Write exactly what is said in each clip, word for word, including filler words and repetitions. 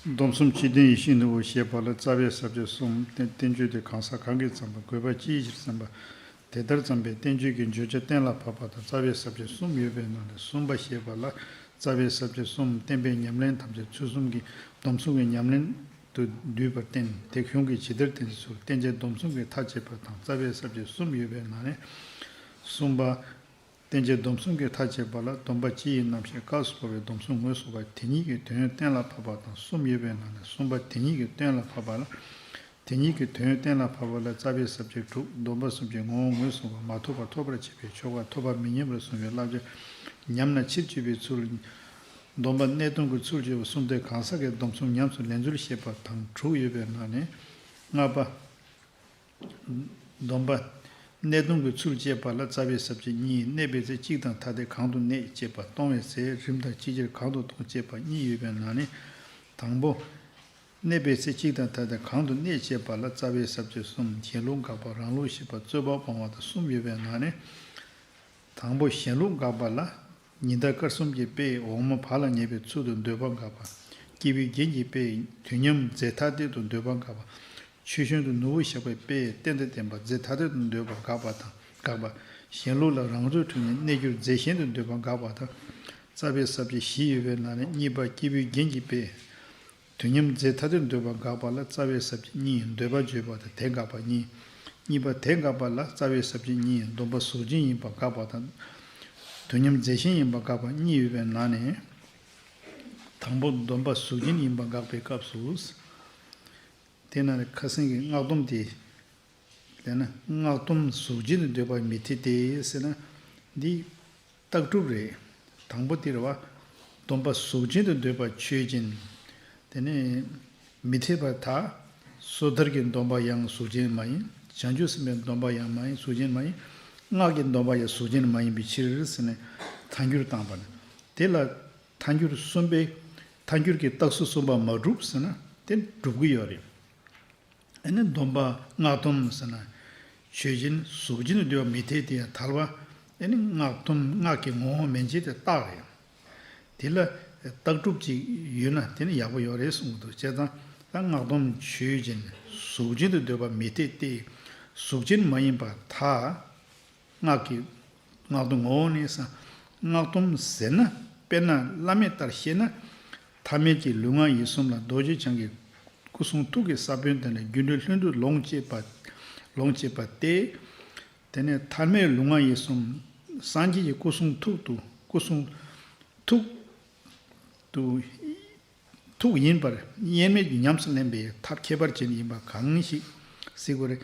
སྡོམ་གསུམ་སྤྱི་དོན་ཡེ་ཤེས་ནུ་བོ་ཞེས་པ་ལ་རྩ་བའི་ས་བཅད་གསུམ། བསྟན་བསྟན་བཅོས་དེ་གང་ཟག་གང་གིས་བརྩམས་པ། དགོས་པ་ཅིའི་ཕྱིར་བརྩམས་པ། དེ་ལྟར་བརྩམས་པའི་བསྟན་བཅོས་ཀྱི་བརྗོད་བྱ་གཏན་ལ་ཕབ་པ་དང་རྩ་བའི་ས་བཅད་གསུམ་ཡོད་པའི་ནང་ནས་གསུམ་པ་ཞེས་པ་ལ་རྩ་བའི་ས་བཅད་གསུམ། བསྟན་པའི་ཉམས་ལེན་ཐམས་ཅད་ཚུལ་གསུམ་གྱི་སྡོམ་གསུམ་གྱི་ཉམས་ལེན་དུ་འདུས་པར་བསྟན། དེ་གཞུང་གིས་ཇི་ལྟར་བསྟན་ཚུལ་བསྟན་བྱའི་སྡོམ་གསུམ་གྱི་མཐའ་དཔྱད་པ་དང་རྩ་བའི་ས་བཅད་གསུམ་ཡོད་པའི་ནང་ནས་གསུམ་པ། བསྟན་བྱའི་སྡོམ་གསུམ་གྱི་མཐའ་དཔྱད་པ་ལ་སྡོམ་པ་སྤྱི་ཡི་རྣམ་གཞག་སྐབས་སུ་བབ་པའི་སྡོམ་གསུམ་ངོས་བཟུང་བ་དེ་ཉིད་ཀྱི་དོན་གཏན་ལ་ཕབ་པ་དང་གསུམ་ཡོད་པའི་ནང་ནས་གསུམ་པ་དེ་ཉིད་ཀྱི་གཏན་ལ་ཕབ་པ་ལ། དེ་ཉིད་ཀྱི་དོན་གཏན་ལ་ཕབ་པ་ལ་རྩ་བའི་ས་བཅད་དྲུག། སྡོམ་པ་གསུམ་གྱི་ངོ་བོ་ངོས་བཟུང་བ། མ་ཐོབ་པ་ཐོབ་པར་བྱེད་པའི་ཆོ་ག། ཐོབ་པ་མི་ཉམས་པར་བཟུང་བའི་བསླབ་བྱ། ཉམས་ན་ཕྱིར་བཅོས་པའི་ཚུལ། སྡོམ་པ་གནས་སྟངས་ཀྱི་ཚུལ་བཅས་པ་གསུམ་སྟེ། གང་ཟག་གི་སྡོམ་གསུམ་ཉམས་སུ་ལེན་ཚུལ་བཤད་པ་དང་དྲུག་ཡོད་པའི་ནང་ནས་ལྔ་པ། སྡོམ་པ། གནས་སྟངས་ཀྱི་ཚུལ་བཅས་པ་ལ་རྩ་བའི་ས་བཅད་གཉིས། གནས་པའི་ཚེ་གཅིག་དང་ཐ་དད་གང་དུ་གནས་བཅས་པ། གཏོང་བའི་ཚེ་རིམ་དང་ཅི་བྱར་གང་དུ་གཏོང་བཅས་པ་གཉིས་ཡོད་པའི་ནང་ནས། དང་པོ། གནས་པའི་ཚེ་གཅིག་དང་ཐ་དད་གང་དུ་གནས་བཅས་པ་ལ་རྩ་བའི་ས་བཅད་གསུམ། གཞན་ལུགས་དགག་པ། རང་ལུགས་བཤད་པ། རྩོད་པ་སྤོང་བ་དང་གསུམ་ཡོད་པའི་ནང་ནས། དང་པོ་གཞན་ལུགས་དགག་པ་ལ། ཉི་ཟླ་སྐར་གསུམ་གྱི་དཔེས་འོག་མ་བར་ལ་ཉེ་བའི་ཚུལ་དུ་འདོད་པ་དགག་པ། སྐྱེས་བུའི་རྒྱན་གྱི་དཔེས་དུས་མཉམ་རྫས་ཐ་དད་དུ་འདོད་པ་དགག་པ། ཆོས་བཞིན་དུ་ནུ་བོ་བཞག་པའི་དཔེས་རྟེན་དང་བརྟེན་པ་རྫས་ཐ་དད་དུ་འདོད་པ་དགག་པ་དང་དགག་པ། གཞན་ལུགས་ལ་རང་རྩོད་འཁྲུལ་ནས་གནས་གྱུར་རྫས་གཞན་དུ་འདོད་པ་དགག་པ་དང་། རྩ་བའི་ས་བཅད་བཞི་ཡོད་པའི་ནང་ནས་གཉིས་པ་སྐྱེས་བུའི་རྒྱན་གྱི་དཔེས། དུས་མཉམ་རྫས་ཐ་དད་འདོད་པ་དགག་པ་ལ་རྩ་བའི་ས་བཅད་གཉིས། འདོད་པ་བརྗོད་པ་དང་དེ་དགག་པ་གཉིས། གཉིས་པ་དེ་དགག་པ་ལ་རྩ་བའི་ས་བཅད་གཉིས། སྡོམ་པ་གཟུགས་ཅན་ཡིན་པ་དགག་པ་དང་། དུས་མཉམ་རྫས་གཞན་ཡིན་པ་དགག་པ་གཉིས་ཡོད་པའི་ནང་ནས། དང་པོ་སྡོམ་པ་གཟུགས་ཅན་ཡིན་པ་དགག་པའི་སྐབས་སུ། དེ་ན་ཁ་སང་གི་སྔགས་སྡོམ་དེ། དེ་ན་སྔགས་སྡོམ་གཟུགས་ཅན་དུ་འདོད་པ་མི་འཐད་དེ་ཟེར་ན། འདི་རྟགས་གྲུབ་རེད། དང་པོ་དེ་རེད་བ། སྡོམ་པ་གཟུགས་ཅན་དུ་འདོད་པ་ཆོས་ཅན། དེ་ནི་མི་འཐད་པར་ཐལ། སོ་ཐར་གྱི་སྡོམ་པ་ཡང་གཟུགས་ཅན་མ་ཡིན། བྱང་ཆུབ་སེམས་དཔའི་སྡོམ་པ་ཡང་མ་ཡིན། གཟུགས་ཅན་མ་ཡིན། སྔགས་ཀྱི་སྡོམ་པ་ཡང་གཟུགས་ཅན་མ་ཡིན་པའི་ཕྱིར་ཟེར་ནས་ཐལ་འགྱུར་བཏང་བ་ནི། དེ་ལ་ཐལ་འགྱུར་གསུམ་པའི་ཐལ་འགྱུར་གྱི་རྟགས་སུ་གསུངས་པ་མ་གྲུབ་ཟེར་ན་དེ་གྲུབ་ཀྱི་ཡོད་རེད། ཨ་ནི་སྡོམ་པ་སྔགས་སྡོམ་ཟེར་ན་ཆོས་ཅན་གཟུགས་ཅན་དུ་འདོད་པ་མི་འཐད་དེ་ཡང་ཐལ་བ། ཨ་ནི་སྔགས་སྡོམ་སྔགས་ཀྱི་ངོ་བོ་མན་ཆད་དེ་རྟགས་རེད། དེ་ལ་རྟགས་གྲུབ་ཅིག་ཡོད་ན་དེ་ནི་ཡག་པོ་ཡོད་རེད་གསུང་གི་འདུག་བྱས་ཙང་ད་སྔགས་སྡོམ་ཆོས་ཅན་གཟུགས་ཅན་དུ་འདོད་པ་མི་འཐད་དེ་གཟུགས་ཅན་མ་ཡིན་པར་ཐལ། སྔགས་ཀྱི་སྔགས་སྡོམ་ངོ་བོ་ནི་ས། སྔགས་སྡོམ་ཟེར་ན་དཔེར་ན་བླ་མེད་ལྟར་བཤད་ན། ཐ་མལ་གྱི་ལུས་ངག་ཡིད་གསུམ་ལ་རྡོ་རྗེ་འཆང་གི་སྐུ་གསུང་ཐུགས་ཀྱི་ས་བོན་དང་ནི་རྒྱུ་འབྲས་ལྷུན་གྲུབ་ལོངས་སྤྱད་པ། ལོངས་སྤྱད་པ་སྟེ། དེ་ནས་ཐ་མལ་ལུས་ངག་ཡིད་གསུམ་སངས་རྒྱས་ཀྱི་སྐུ་གསུང་ཐུགས་དུ་སྐུ་གསུང་ཐུགས་དུ། ཐུགས་ཡིན་པར་དབྱེར་མེད་ཀྱི་ཉམས་སུ་ལེན་པའི་ཐབས་ཁྱད་པར་ཅན་ཡིན་པ་གང་ཞིག་གཟིགས་དགོས་རེད།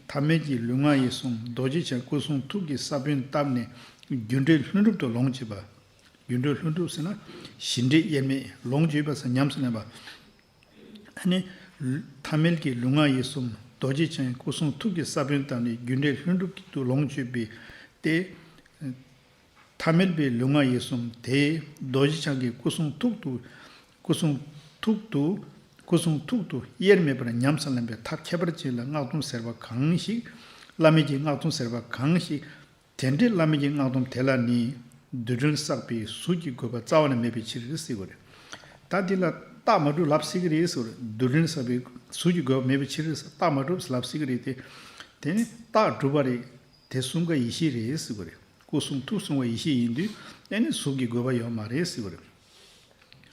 ཐ་མལ་གྱི་ལུས་ངག་ཡིད་གསུམ་རྡོ་རྗེ་འཆང་སྐུ་གསུང་ཐུགས་ཀྱི་ས་བོན་བཏབ་ནས་རྒྱུ་འབྲས་ལྷུན་གྲུབ་ཏུ་ལོངས་སྤྱོད་པ། རྒྱུ་འབྲས་ལྷུན་གྲུབ་ཟེར་ན་གཞི་འབྲས་དབྱེར་མེད་ལོངས་སྤྱོད་པ་ཟེར་ཉམས་སུ་ལེན་པ། ཨ་ནི། ཐ་མལ་གྱི་ལུས་ངག་ཡིད་གསུམ་རྡོ་རྗེ་འཆང་སྐུ་གསུང་ཐུགས་ཀྱི་ས་བོན་བཏབ་ནས་རྒྱུ་འབྲས་ལྷུན་གྲུབ་ཏུ་ལོངས་སྤྱོད་པའི་སྟེ། ཐ་མལ་པའི་ལུས་ངག་ཡིད་གསུམ་དེ་རྡོ་རྗེ་འཆང་གི་སྐུ་གསུང་ཐུགས་དུ། སྐུ་གསུང་ཐུགས་དུ། སྐུ་གསུང་ཐུགས་དུ་དབྱེར་མེད་པར་ཉམས་སུ་ལེན་པའི་ཐབས་ཁྱད་པར་ཅན་ལ་སྔགས་སྡོམ་ཟེར་བ་གང་ཞིག་བླ་མེད་ཀྱི་སྔགས་སྡོམ་ཟེར་བ་གང་ཞིག་དེ་འདྲའི་བླ་མེད་ཀྱི་སྔགས་སྡོམ་དེ་ལ་ནི། རྡུལ་ཕྲན་བསགས་པའི་གཟུགས་ཀྱི་དགོས་པ་རྩ་བ་ནས་མེད་པའི་ཕྱིར་ཟེར་བ་རེད། ད་འདི་ལ་རྟགས་མ་གྲུབ་ལབ་སྲིད་ཀྱི་རེད་ཟེར་བ་རེད། རྡུལ་ཕྲན་བསགས་པའི་གཟུགས་ཀྱི་དགོས་པ་མེད་པའི་ཕྱིར་རྟགས་མ་གྲུབ་ལབ་སྲིད་ཀྱི་རེད་དེ། དེ་ནི་རྟགས་གྲུབ་པ་རེད། དེ་གསུམ་ཀ་ཡེ་ཤེས་རེད་ཟེར་བ་རེད། སྐུ་གསུང་ཐུགས་གསུམ་ཀ་ཡེ་ཤེས་ཡིན་དུས་ཨེ་ནི་གཟུགས་ཀྱི་དགོས་པ་ཡོད་མ་རེད་ཟེར་བ་རེད།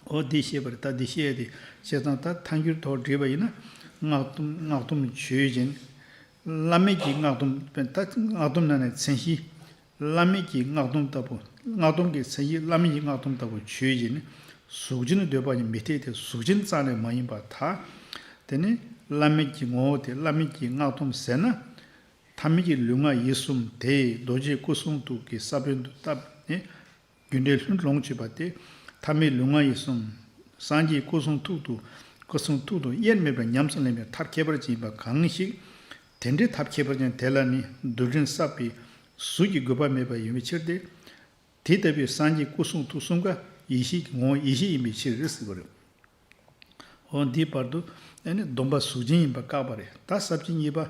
འོ་འདི་ཤེས་པ་རེད། ད་འདི་ཤེས་ཏེ་བྱས་ཙང་ད་ཐལ་འགྱུར་ཐོག་བྲིས་པ་ཡིན་ན། སྔགས་སྡོམ་སྔགས་སྡོམ་ཆོས་ཅན། བླ་མེད་ཀྱི་སྔགས་སྡོམ་ད་སྔགས་སྡོམ་ནང་ནས་མཚན་གཞི། བླ་མེད་ཀྱི་སྔགས་སྡོམ་ལྟ་བུ། སྔགས་སྡོམ་གྱི་མཚན་གཞི་བླ་མེད་ཀྱི་སྔགས་སྡོམ་ལྟ་བུ་ཆོས་ཅན། གཟུགས་ཅན་དུ་འདོད་པ་ཡང་མི་འཐད་དེ་གཟུགས་ཅན་རྩ་ནས་མ་ཡིན་པར་ཐལ། དེ་ནི་བླ་མེད་ཀྱི་ངོ་བོ་དེ་བླ་མེད་ཀྱི་སྔགས་སྡོམ་ཟེར་ན། ཐ་མལ་གྱི་ལུས་ངག་ཡིད་གསུམ་དེ་རྡོ་རྗེ་སྐུ་གསུང་ཐུགས་ཀྱི་ས་བོན་དུ་བཏབ་ནས། རྒྱུ་འབྲས་ལྷུན་ལོངས་སྤྱོད་པ་སྟེ། ཐ་མལ་ལུས་ངག་ཡིད་གསུམ། སངས་རྒྱས་སྐུ་གསུང་ཐུགས་དུ། སྐུ་གསུང་ཐུགས་དུ་དབྱེར་མེད་པར་ཉམས་སུ་ལེན་པའི་ཐབས་ཁྱད་པར་ཅན་ཡིན་པ་གང་ཞིག་དེ་འདྲའི་ཐབས་ཁྱད་པར་ཅན་དེ་ལ་ནི་རྡུལ་ཕྲན་བསགས་པའི་གཟུགས་ཀྱི་དགོས་པ་མེད་པ་ཡིན་པའི་ཕྱིར་ཏེ། དེ་ལྟ་བུའི་སངས་རྒྱས་སྐུ་གསུང་ཐུགས་གསུམ་ཀ་ཡེ་ཤེས་ཀྱི་ངོ་བོ་ཡེ་ཤེས་ཡིན་པའི་ཕྱིར་ཟེར་བ་རེད། འོ་འདིའི་བར་དུ་ཨ་ནི་སྡོམ་པ་གཟུགས་ཅན་ཡིན་པ་བཀག་པ་རེད། ད་ས་བཅད་གཉིས་པ།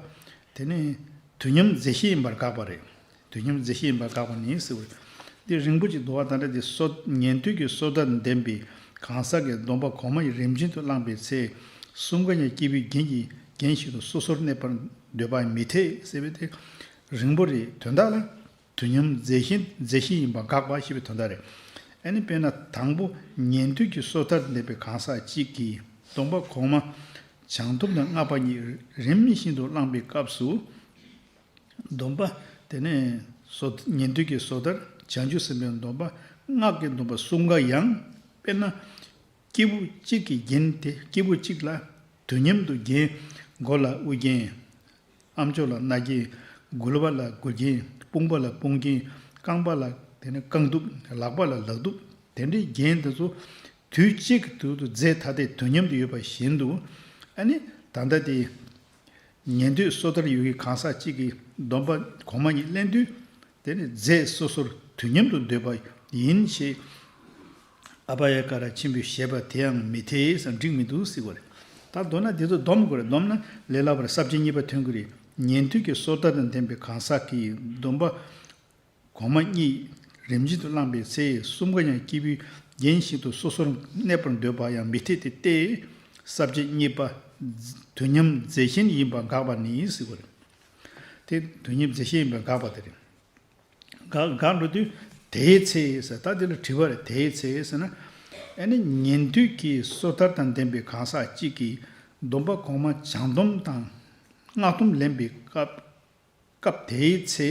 དེ་ནི་དུས་མཉམ་རྫས་གཞན་ཡིན་པར་བཀག་པ་རེད། དུས་མཉམ་རྫས་གཞན་ཡིན་པར་བཀག་པ་ནི་ཟེར་བ་རེད། འདི་རིང་པོ་ཅིག་འདུག་བ། ད་ལྟ་འདི་སོ་ཉན་ཐོས་ཀྱི་སོ་ཐར་ལྡན་པའི་ གང་ཟག་གི་སྡོམ་པ་གོང་མ་ཡིས་རིམ་བྱོན་དུ་བླངས་པའི་ཚེ། གསུམ་ཀ་ཉིད་སྐྱེས་བུའི་རྒྱན་གྱི་རྒྱན་བཞིན་དུ་སོ་སོར་གནས་པར་འདོད་པ་མི་འཐད་ཟེར་བའི་དེ་རིང་པོ་རེད། དོན་དག་ལ་དུས་མཉམ་རྫས་གཞན་རྫས་གཞན་ཡིན་པ་དགག་པ་ཞེས་པའི་དོན་དག་རེད། ཨ་ནི་དཔེར་ན་དང་པོ་ཉན་ཐོས་ཀྱི་སོ་ཐར་ལྡན་པའི་གང་ཟག་གཅིག་གིས་སྡོམ་པ་གོང་མ་བྱང་སྡོམ་དང་སྔགས་པ་གཉིས་རིམ་བཞིན་དུ་བླངས་པའི་སྐབས་སུ། སྡོམ་པ་དེ་ནས་སོ་ཉན་ཐོས་ཀྱི་སོ་ཐར། བྱང་ཆུབ་སེམས་དཔའི་སྡོམ་པ། སྔགས་ཀྱི་སྡོམ་པ་གསུམ་ཀ་ཡང་། དཔེར་ན། སྐྱེས་བུ་གཅིག་གི་རྒྱན་དེ། སྐྱེས་བུ་གཅིག་ལ་དུས་མཉམ་དུ་རྒྱན། མགོ་ལ་དབུ་རྒྱན། ཨ་མཆོག་ལ་རྣ་རྒྱན། མགུལ་པ་ལ་མགུལ་རྒྱན། དཔུང་པ་ལ་དཔུང་རྒྱན། རྐང་པ་ལ་དེ་ནས་རྐང་གདུབ། ལག་པ་ལ་ལག་གདུབ། དེ་འདྲའི་རྒྱན་དེ་ཚོ་དུས་གཅིག་གི་དུས་དུ་རྫས་ཐ་དད་དུས་མཉམ་དུ་ཡོད་པ་བཞིན་དུ། ཨ་ནི་ད་ལྟ་དེ་ཉན་ཐོས་སོ་ཐར་ཡོད་ཀྱི་གང་ཟག་གཅིག་གིས་སྡོམ་པ་གོང་མ་གཉིས་ལེན་དུས། དེ་ནི་རྫས་སོ་སོར་དུས་མཉམ་དུ་འདོད་པ་ཡིན་ཞེས། ཨ་བྷ་ཡ་ཀ་ར་ཆེན་པོས་བཞེད་པ་དེའང་མི་འཐད་ཟེར། འགྲིག་མི་འདུག་ཟེར་གྱི་རེད། ད་མདོར་ན་འདི་ཚོ་སྡོམ་དགོས་རེད། སྡོམ་ན་ལས་སླ་བོ་རེད། ས་བཅད་གཉིས་པ་ཐོན་གྱི་རེད། ཉན་ཐོས་ཀྱི་སོ་ཐར་དང་ལྡན་པའི་གང་ཟག་གིས་སྡོམ་པ་གོང་མ་གཉིས་རིམ་བཞིན་དུ་བླངས་པའི་ཚེ། གསུམ་ཀ་ཡང་སྐྱེས་བུའི་རྒྱན་བཞིན་དུ་སོ་སོར་གནས་པར་འདོད་པ་ཡང་མི་འཐད་དེ་སྟེ། ས་བཅད་གཉིས་པ་དུས་མཉམ་རྫས་གཞན་ཡིན་པ་དགག་པ་ནི་ཟེར་གྱི་རེད། དེ་དུས་མཉམ་རྫས་གཞན་ཡིན་པ་དགག་པ་དེ་རེད། དགག་དགག་འགྲོ་དུས་དེའི་ཚེ་ཟེར། ད་དེ་ལ་དྲི་བ་རེད། དེའི་ཚེ་ཟེར་ན། ཨ་ནི་ཉན་ཐོས་ཀྱི་སོ་ཐར་དང་ལྡན་པའི་གང་ཟག་གཅིག་གིས་སྡོམ་པ་གོང་མ་བྱང་སྡོམ་དང་སྔགས་སྡོམ་ལེན་པའི་སྐབས། སྐབས་དེའི་ཚེ།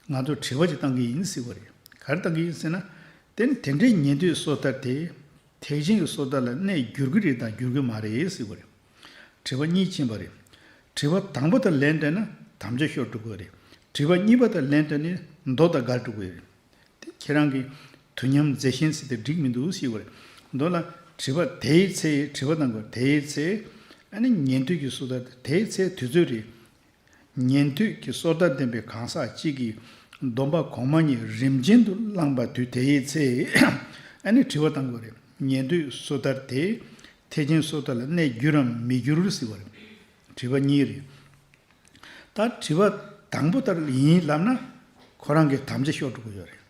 ང་ཚོ་དྲི་བ་ཅིག་བཏང་གི་ཡིན་ཟེར་བ་རེད། ག་རེ་བཏང་གི་ཡིན་ཟེར་ན། དེ་ནི་དེ་འདྲའི་ཉན་ཐོས་སོ་ཐར་དེ་ཐེག་ཆེན་གྱི་སོ་ཐར་ལ་གནས་འགྱུར་གྱི་རེད་དམ་འགྱུར་གྱི་མ་རེད་ཟེར་བ་རེད། དྲི་བ་གཉིས་ཕྱིན་པ་རེད། དྲི་བ་དང་པོ་དེ་ལན་སྤྲད་ན་དམ་བཅའ་ཤོར་འགྲོ་གི་རེད། དྲི་བ་གཉིས་པ་དེ་ལན་སྤྲད་ནས་མདོ་དང་འགལ་འགྲོ་གི་རེད། དེ་ཁྱེད་རང་གིས་དུས་མཉམ་རྫས་གཞན་ཟེར་དེ་འགྲིག་མི་འདུག་ཟེར་བ་རེད། མདོར་ན་དྲི་བ་དེའི་ཚེ། དྲི་བ་དང་པོ་དེའི་ཚེ། ཨ་ནི་ཉན་ཐོས་ཀྱི་སོ་ཐར་དེའི་ཚེ་དུས་ཚོད་རེད། ཉན་ཐོས་ཀྱི་སོ་ཐར་ལྡན་པའི་གང་ཟག་གཅིག་གིས་སྡོམ་པ་གོང་མ་གཉིས་རིམ་བྱོན་དུ་བླངས་པ་དུས་དེའི་ཚེ། ཨ་ནི་དྲི་བ་བཏང་དགོས་རེད། ཉན་ཐོས་སོ་ཐར་དེ་ཐེག་ཆེན་སོ་ཐར་ལ་གནས་འགྱུར་རམ་མི་འགྱུར་ཟེར་བ་རེད། དྲི་བ་གཉིས་རེད། ད་དྲི་བ་དང་པོ་ལྟར་ཡིན་ལབ་ན་ཁོ་རང་གི་དམ་བཅའ་ཤོར་འགྲོ་གི་ཡོད་རེད།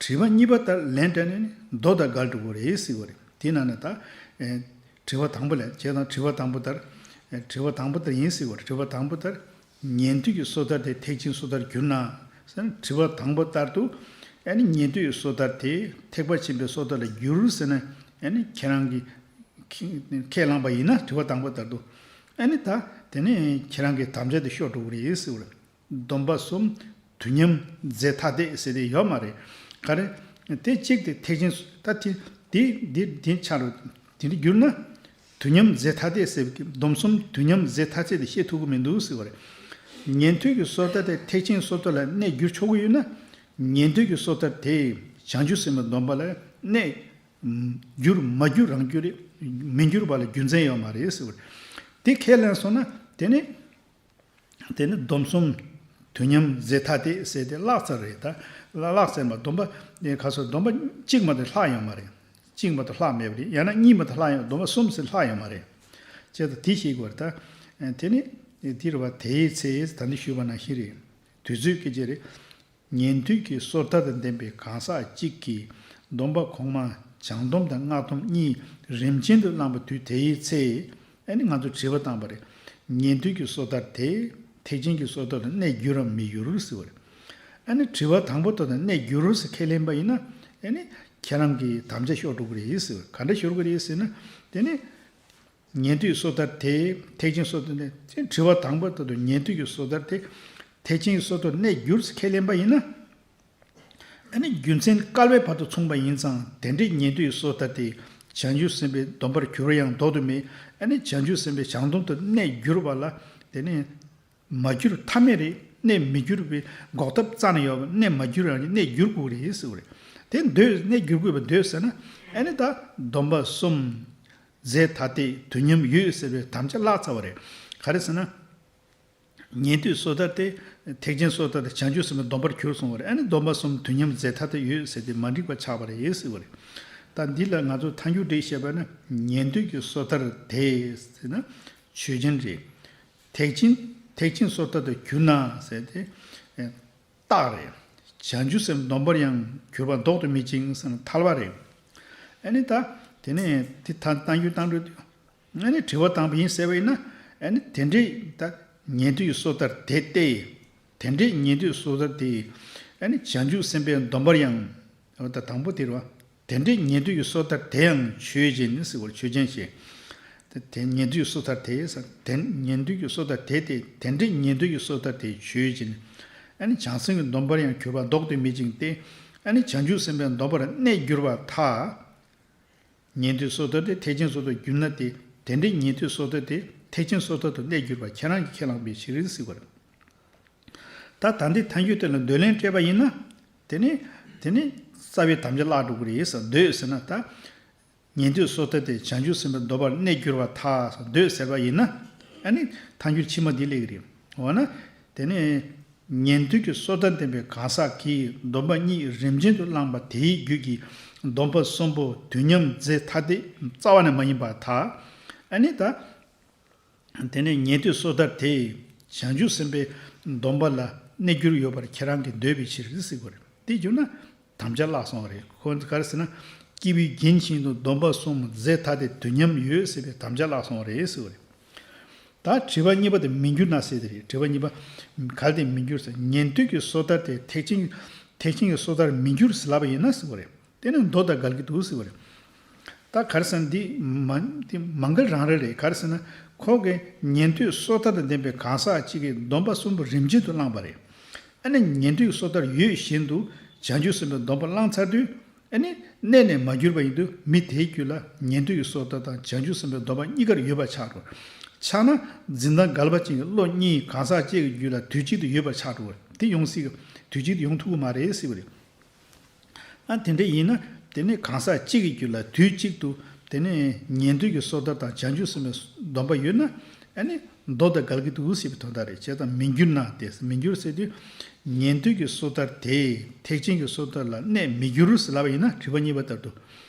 དྲི་བ་གཉིས་པ་ལྟར་ལན་སྤྲད་ནས་ནི་མདོ་དང་འགལ་འགྲོ་གི་རེད་ཟེར་བ་རེད། དེ་ན་ནི་ད། ཨེ། དྲི་བ་དང་པོ་ལས་བྱས་དང་དྲི་བ་དང་པོ་ལྟར། ཨེ། དྲི་བ་དང་པོ་ལྟར་ཡིན་ཟེར་བ་རེད། དྲི་བ་དང་པོ་ལྟར། ཉན་ཐོས་ཀྱི་སོ་ཐར་དེ་ཐེག་ཆེན་སོ་ཐར་འགྱུར་ན། ཟེར་ན་དྲི་བ་དང་པོ་ལྟར་དུ། ཨ་ནི་ཉན་ཐོས་ཀྱི་སོ་ཐར་དེ་ཐེག་པ་ཆེན་པོའི་སོ་ཐར་ལ་འགྱུར་ཟེར་ན། ཨ་ནི་ཁྱེད་རང་གིས་ཁས་བླངས་པ་ཡིན་ན། དྲི་བ་དང་པོ་ལྟར་དུ། ཨ་ནི་ད་དེ་ནས་ཁྱེད་རང་གི་དམ་བཅའ་དེ་ཤོར་འགྲོ་གི་རེད་ཟེར་བ་རེད། སྡོམ་པ་གསུམ་དུས་མཉམ་རྫས་ཐ་དད་ཟེར་དེ་ཡོད་མ་རེད། ག་རེ། དེ་གཅིག་དེ་ཐེག་ཆེན། ད་དེ་དེ་དེ་དེ་ཆ་རུ་དེ་འདྲ་འགྱུར་ན། དུས་མཉམ་རྫས་ཐ་དད་ཟེར་གྱི་སྡོམ་གསུམ་དུས་མཉམ་རྫས་ཐ་དད་དེ་བཤད་ཐུབ་ཀྱི་མི་འདུག་ཟེར་བ་རེད། ཉན་ཐོས་ཀྱི་སོ་ཐར་དེ་ཐེག་ཆེན་སོ་ཐར་ལ་གནས་འགྱུར་ཆོག་གི་ཡོད་ན། ཉན་ཐོས་ཀྱི་སོ་ཐར་དེ་བྱང་ཆུབ་སེམས་དཔའི་སྡོམ་པ་ལ་གནས་འགྱུར་མ་འགྱུར་རང་འགྱུར་རེད། མི་འགྱུར་བ་ལ་རྒྱུ་མཚན་ཡོད་མ་རེད་ཟེར་བ་རེད། དེ་ཁས་ལེན་སོང་ན་དེ་ནི། དེ་ནི་སྡོམ་གསུམ་དུས་མཉམ་རྫས་ཐ་དད་ཟེར་དེ་བརླག་ཚར་རེད། ད་བརླག་ཚར་མ། སྡོམ་པ་ག་ཚོད། སྡོམ་པ་གཅིག་མ་གཏོགས་ལྷག་ཡོད་མ་རེད། གཅིག་མ་གཏོགས་ལྷག་མེད་པ་རེད། ཡང་ན་གཉིས་མ་གཏོགས་ལྷག་ཡོད། སྡོམ་པ་གསུམ་ཟེར་ལྷག་ཡོད་མ་རེད། བྱས་ཙང་དེ་ཤེས་དགོས་རེད། ད་དེ་ནི་དེ་རེད་བ། དེའི་ཚེ་ད་ནི་ཞུས་པ་ནང་བཞིན་རེད། དུས་ཚོད་སྐད་ཆ་རེད། ཉན་ཐོས་ཀྱི་སོ་ཐར་དང་ལྡན་པའི་གང་ཟག་གཅིག་གིས་སྡོམ་པ་གོང་མ་བྱང་སྡོམ་དང་སྔགས་སྡོམ་གཉིས་རིམ་བྱོན་དུ་བླངས་པ་དུས་དེའི་ཚེ། ཨ་ནི་ང་ཚོ་དྲི་བ་བཏང་བ་རེད། ཉན་ཐོས་ཀྱི་སོ་ཐར་དེ་ཐེག་ཆེན་གྱི་སོ་ཐར་ལ་གནས་འགྱུར་རམ་མི་འགྱུར་ཟེར་བ་རེད། ཨ་ནི་དྲི་བ་དང་པོ་དེ་ལ་གནས་འགྱུར་ཟེར་ཁས་ལེན་པ་ཡིན་ན། ཨ་ནི་ཁྱེད་རང་གི་དམ་བཅའ་ཤོར་འགྲོ་གི་རེད་ཟེར་བ་རེད། ག་འདྲ་ཤོར་གི་རེད་ཟེར་ན། དེ་ནི། ཉན་ཐོས་སོ་ཐར་དེ་ཐེག་ཆེན་སོ་ཐར་དེ། དྲི་བ་དང་པོ་དེ་དང་ཉན་ཐོས་ཀྱི་སོ་ཐར་དེ་ཐེག་ཆེན་གྱི་སོ་ཐར་གནས་འགྱུར་ཟེར་ཁས་ལེན་པ་ཡིན་ན། ཨ་ནི་རྒྱུ་མཚན་བསྐལ་པའི་བར་དུ་མཚུངས་པ་ཡིན་ཙང་། དེ་འདྲའི་ཉན་ཐོས་ཀྱི་སོ་ཐར་དེ་བྱང་ཆུབ་སེམས་དཔའི་སྡོམ་པར་གྱུར་པ་ཡང་ལྡོག་ཏུ་མེད། ཨ་ནི་བྱང་ཆུབ་སེམས་དཔའི་བྱང་སྡོམ་དུ་གནས་འགྱུར་བ་ལ་དེ་ནི། མ་གྱུར་ཐབས་མེད་རེད། གནས་མི་འགྱུར་བའི་འགོག་ཐབས་རྩ་ནས་ཡོད་པ། གནས་མ་གྱུར་ཡང་གནས་འགྱུར་དགོས་རེད་ཟེར་བ་རེད། དེ་འདོད། གནས་འགྱུར་དགོས་པ་འདོད་ཟེར་ན། ཨ་ནི་ད་སྡོམ་པ་གསུམ་རྫས་ཐ་དད་དུས་མཉམ་ཡོད་ཟེར་བའི་དམ་བཅའ་བརླག་ཚར་བ་རེད། ག་རེ་ཟེར་ན། ཉན་ཐོས་སོ་ཐར་དེ་ཐེག་ཆེན་སོ་ཐར་དེ་བྱང་ཆུབ་སེམས་དཔའི་སྡོམ་པར་གྱུར་སོང་བ་རེད། ཨ་ནི་སྡོམ་པ་གསུམ་དུས་མཉམ་རྫས་ཐ་དད་ཡོད་ཟེར་དེ་མ་འགྲིག་པ་ཆགས་པ་རེད་ཟེར་བ་རེད། ད་འདི་ལ་ང་ཚོ་ཐལ་འགྱུར་འགྲེལ་བཤད་པ་ན། ཉན་ཐོས་ཀྱི་སོ་ཐར་དེ་ཟེར་ན་ཆོས་ཅན་རེད། ཐེག་ཆེན། ཐེག་ཆེན་སོ་ཐར་དུ་གྱུར་ན་ཟེར་ཏེ། རྟགས་རེད། བྱང་ཆུབ་སེམས་སྡོམ་པར་ཡང་གྱུར་པ་ལྡོག་ཏུ་མེད་ཅིང་ཟེར་ན་ཐལ་བ་རེད། ཨ་ནི་ད་ དེ་ནས་དེ་ད་བཏང་རྒྱུ་བཏང་འགྲོ་དུས། ཨ་ནི་དྲི་བ་བཏང་པ་ཡིན་ཟེར་བ་ཡིན་ན། ཨ་ནི་དེ་འདྲའི་ད་ཉན་ཐོས་ཀྱི་སོ་ཐར་དེ་སྟེ། དེ་འདྲའི་ཉན་ཐོས་སོ་ཐར་དེ། ཨ་ནི་བྱང་ཆུབ་སེམས་དཔའི་སྡོམ་པར་ཡང་། འོ་ད་དང་པོ་དེ་རེད་བ། དེ་འདྲའི་ཉན་ཐོས་ཀྱི་སོ་ཐར་དེ་ཡང་ཆོས་ཅན་ཟེར་བར་ཆོས་ཅན་ཞེས། དེ་དེ་ཉན་ཐོས་ཀྱི་སོ་ཐར་དེ་ཟེར། དེ་ཉན་ཐོས་ཀྱི་སོ་ཐར་དེ་སྟེ། དེ་འདྲའི་ཉན་ཐོས་ཀྱི་སོ་ཐར་དེ་ཆོས་ཅན། ཨ་ནི་བྱང་སེམས་ཀྱི་སྡོམ་པར་ཡང་གྱུར་པ་ལྡོག་ཏུ་མེད་ཅིང་སྟེ། ཨ་ནི་བྱང་ཆུབ་སེམས་དཔའི་སྡོམ་པར་གནས་གྱུར་པར་ཐལ། ཉན་ཐོས་སོ་ཐར་དེ་ཐེག་ཆེན་སོ་ཐར་གྱུར་ན་སྟེ། དེ་འདྲའི་ཉན་ཐོས་སོ་ཐར་དེ་ཐེག་ཆེན་སོ་ཐར་དུ་གནས་གྱུར་པ་ཁྱེད་རང་གིས་ཁས་བླངས་པའི་ཕྱིར་ཟེར་བ་རེད། ད་ད་འདི་ཐལ་འགྱུར་དེ་ལ་འདོད་ལན་སྤྲད་པ་ཡིན་ན། དེ་ནི་དེ་ནི་རྩ་བའི་དམ་བཅའ་བརླག་འགྲོ་གི་རེད་ཟེར། འདོད་ཟེར་ན་ད། ཉན་ཐོས་སོ་ཐར་དེ་བྱང་ཆུབ་སེམས་དཔའི་སྡོམ་པར་གནས་གྱུར་པར་ཐལ་ཟེར། འདོད་ཟེར་བ་ཡིན་ན། ཨ་ནི་ཐལ་འགྱུར་ཕྱི་མ་འདི་སླེབས་ཀྱི་རེད། འོ་ན། དེ་ནི། ཉན་ཐོས་ཀྱི་སོ་ཐར་ལྡན་པའི་གང་ཟག་གིས་སྡོམ་པ་གཉིས་རིམ་བྱོན་དུ་བླངས་པ་དེའི་རྒྱུད་ཀྱི་སྡོམ་པ་གསུམ་པོ་དུས་མཉམ་རྫས་ཐ་དད་རྩ་བ་ནས་མ་ཡིན་པར་ཐལ། ཨ་ནི་ད། དེ་ནས་ཉན་ཐོས་སོ་ཐར་དེས་བྱང་ཆུབ་སེམས་དཔའི་སྡོམ་པ་ལ་གནས་གྱུར་ཡོད་པར་ཁྱེད་རང་གིས་འདོད་པའི་ཕྱིར་ཟེར་བ་རེད། དེ་བརྗོད་ན་དམ་བཅའ་བརླག་སོང་བ་རེད། ཁོ་ག་རེ་ཟེར་ན། སྐྱེས་བུའི་རྒྱན་བཞིན་དུ་སྡོམ་པ་གསུམ་རྫས་ཐ་དད་དུས་མཉམ་ཡོད་ཟེར་བའི་དམ་བཅའ་བརླག་སོང་བ་རེད་ཟེར་བ་རེད། ད་དྲི་བ་གཉིས་པ་དེ་མི་འགྱུར་ན་ཟེར་དེ་རེད། དྲི་བ་གཉིས་པ། ག་རེ་དེ་མི་འགྱུར་ཟེར། ཉན་ཐོས་ཀྱི་སོ་ཐར་དེ་ཐེག་ཆེན་ཐེག་ཆེན་གྱི་སོ་ཐར་མི་འགྱུར་ཟེར་ལབ་པ་ཡིན་ན་ཟེར་བ་རེད། དེ་ནི་མདོ་དང་འགལ་གྱི་འདུག་ཟེར་བ་རེད། ད་ག་རེ་ཟེར་ན་འདི་མ་འདི་མ་འགལ་རང་རེད་རེད། ག་རེ་ཟེར་ན། ཁོ་གིས་ཉན་ཐོས་སོ་ཐར་དང་ལྡན་པའི་གང་ཟག་གཅིག་གིས་སྡོམ་པ་གསུམ་པོ་རིམ་བྱོན་དུ་བླངས་པ་རེད། ཨ་ནི་ཉན་ཐོས་སོ་ཐར་ཡོད་བཞིན་དུ་བྱང་ཆུབ་སེམས་དཔའི་སྡོམ་པ་བླངས་ཚར་དུས། ཨ་ནི་གནས་ནས་མ་གྱུར་པ་ཡིན་དུས་མི་དེའི་རྒྱུད་ལ་ཉན་ཐོས་ཀྱི་སོ་ཐར་དང་བྱང་ཆུབ་སེམས་དཔའི་སྡོམ་པ་གཉིས་ཀར་ཡོད་པ་ཆགས་འགྲོ། ཆགས་ན་འཛིན་སྟངས་འགལ་བ་ཅན་གྱི་བློ་གཉིས་གང་ཟག་གཅིག་གི་རྒྱུད་ལ་དུས་གཅིག་ཏུ་ཡོད་པ་ཆགས་འགྲོ་བ་དེ་ཡོང་སྲིད་ཀྱི། དུས་གཅིག་ཏུ་ཡོང་ཐུབ་ཀྱི་མ་རེད་ཟེར་བ་རེད། ཨ་དེ་འདྲ་ཡིན་ན་དེ་ནི་གང་ཟག་གཅིག་གི་རྒྱུད་ལ་དུས་གཅིག་ཏུ་དེ་ནི་ཉན་ཐོས་ཀྱི་སོ་ཐར་དང་བྱང་ཆུབ་སེམས་དཔའི་སྡོམ་པ་ཡོད་ན། ཨ་ནི་མདོ་དང་འགལ་གྱི་འདུག་ཟེར་བའི་དོན་དག་རེད། བྱས་ཙང་མི་འགྱུར་ན་དེ། མི་འགྱུར་ཟེར་དུས། ཉན་ཐོས་ཀྱི་སོ་ཐར་དེས་ཐེག་ཆེན་གྱི་སོ་ཐར་ལ་གནས་མི་འགྱུར་ཟེར་ལབ་པ་ཡིན་ན། དྲི་བ་གཉིས་པ་ལྟར་དུ།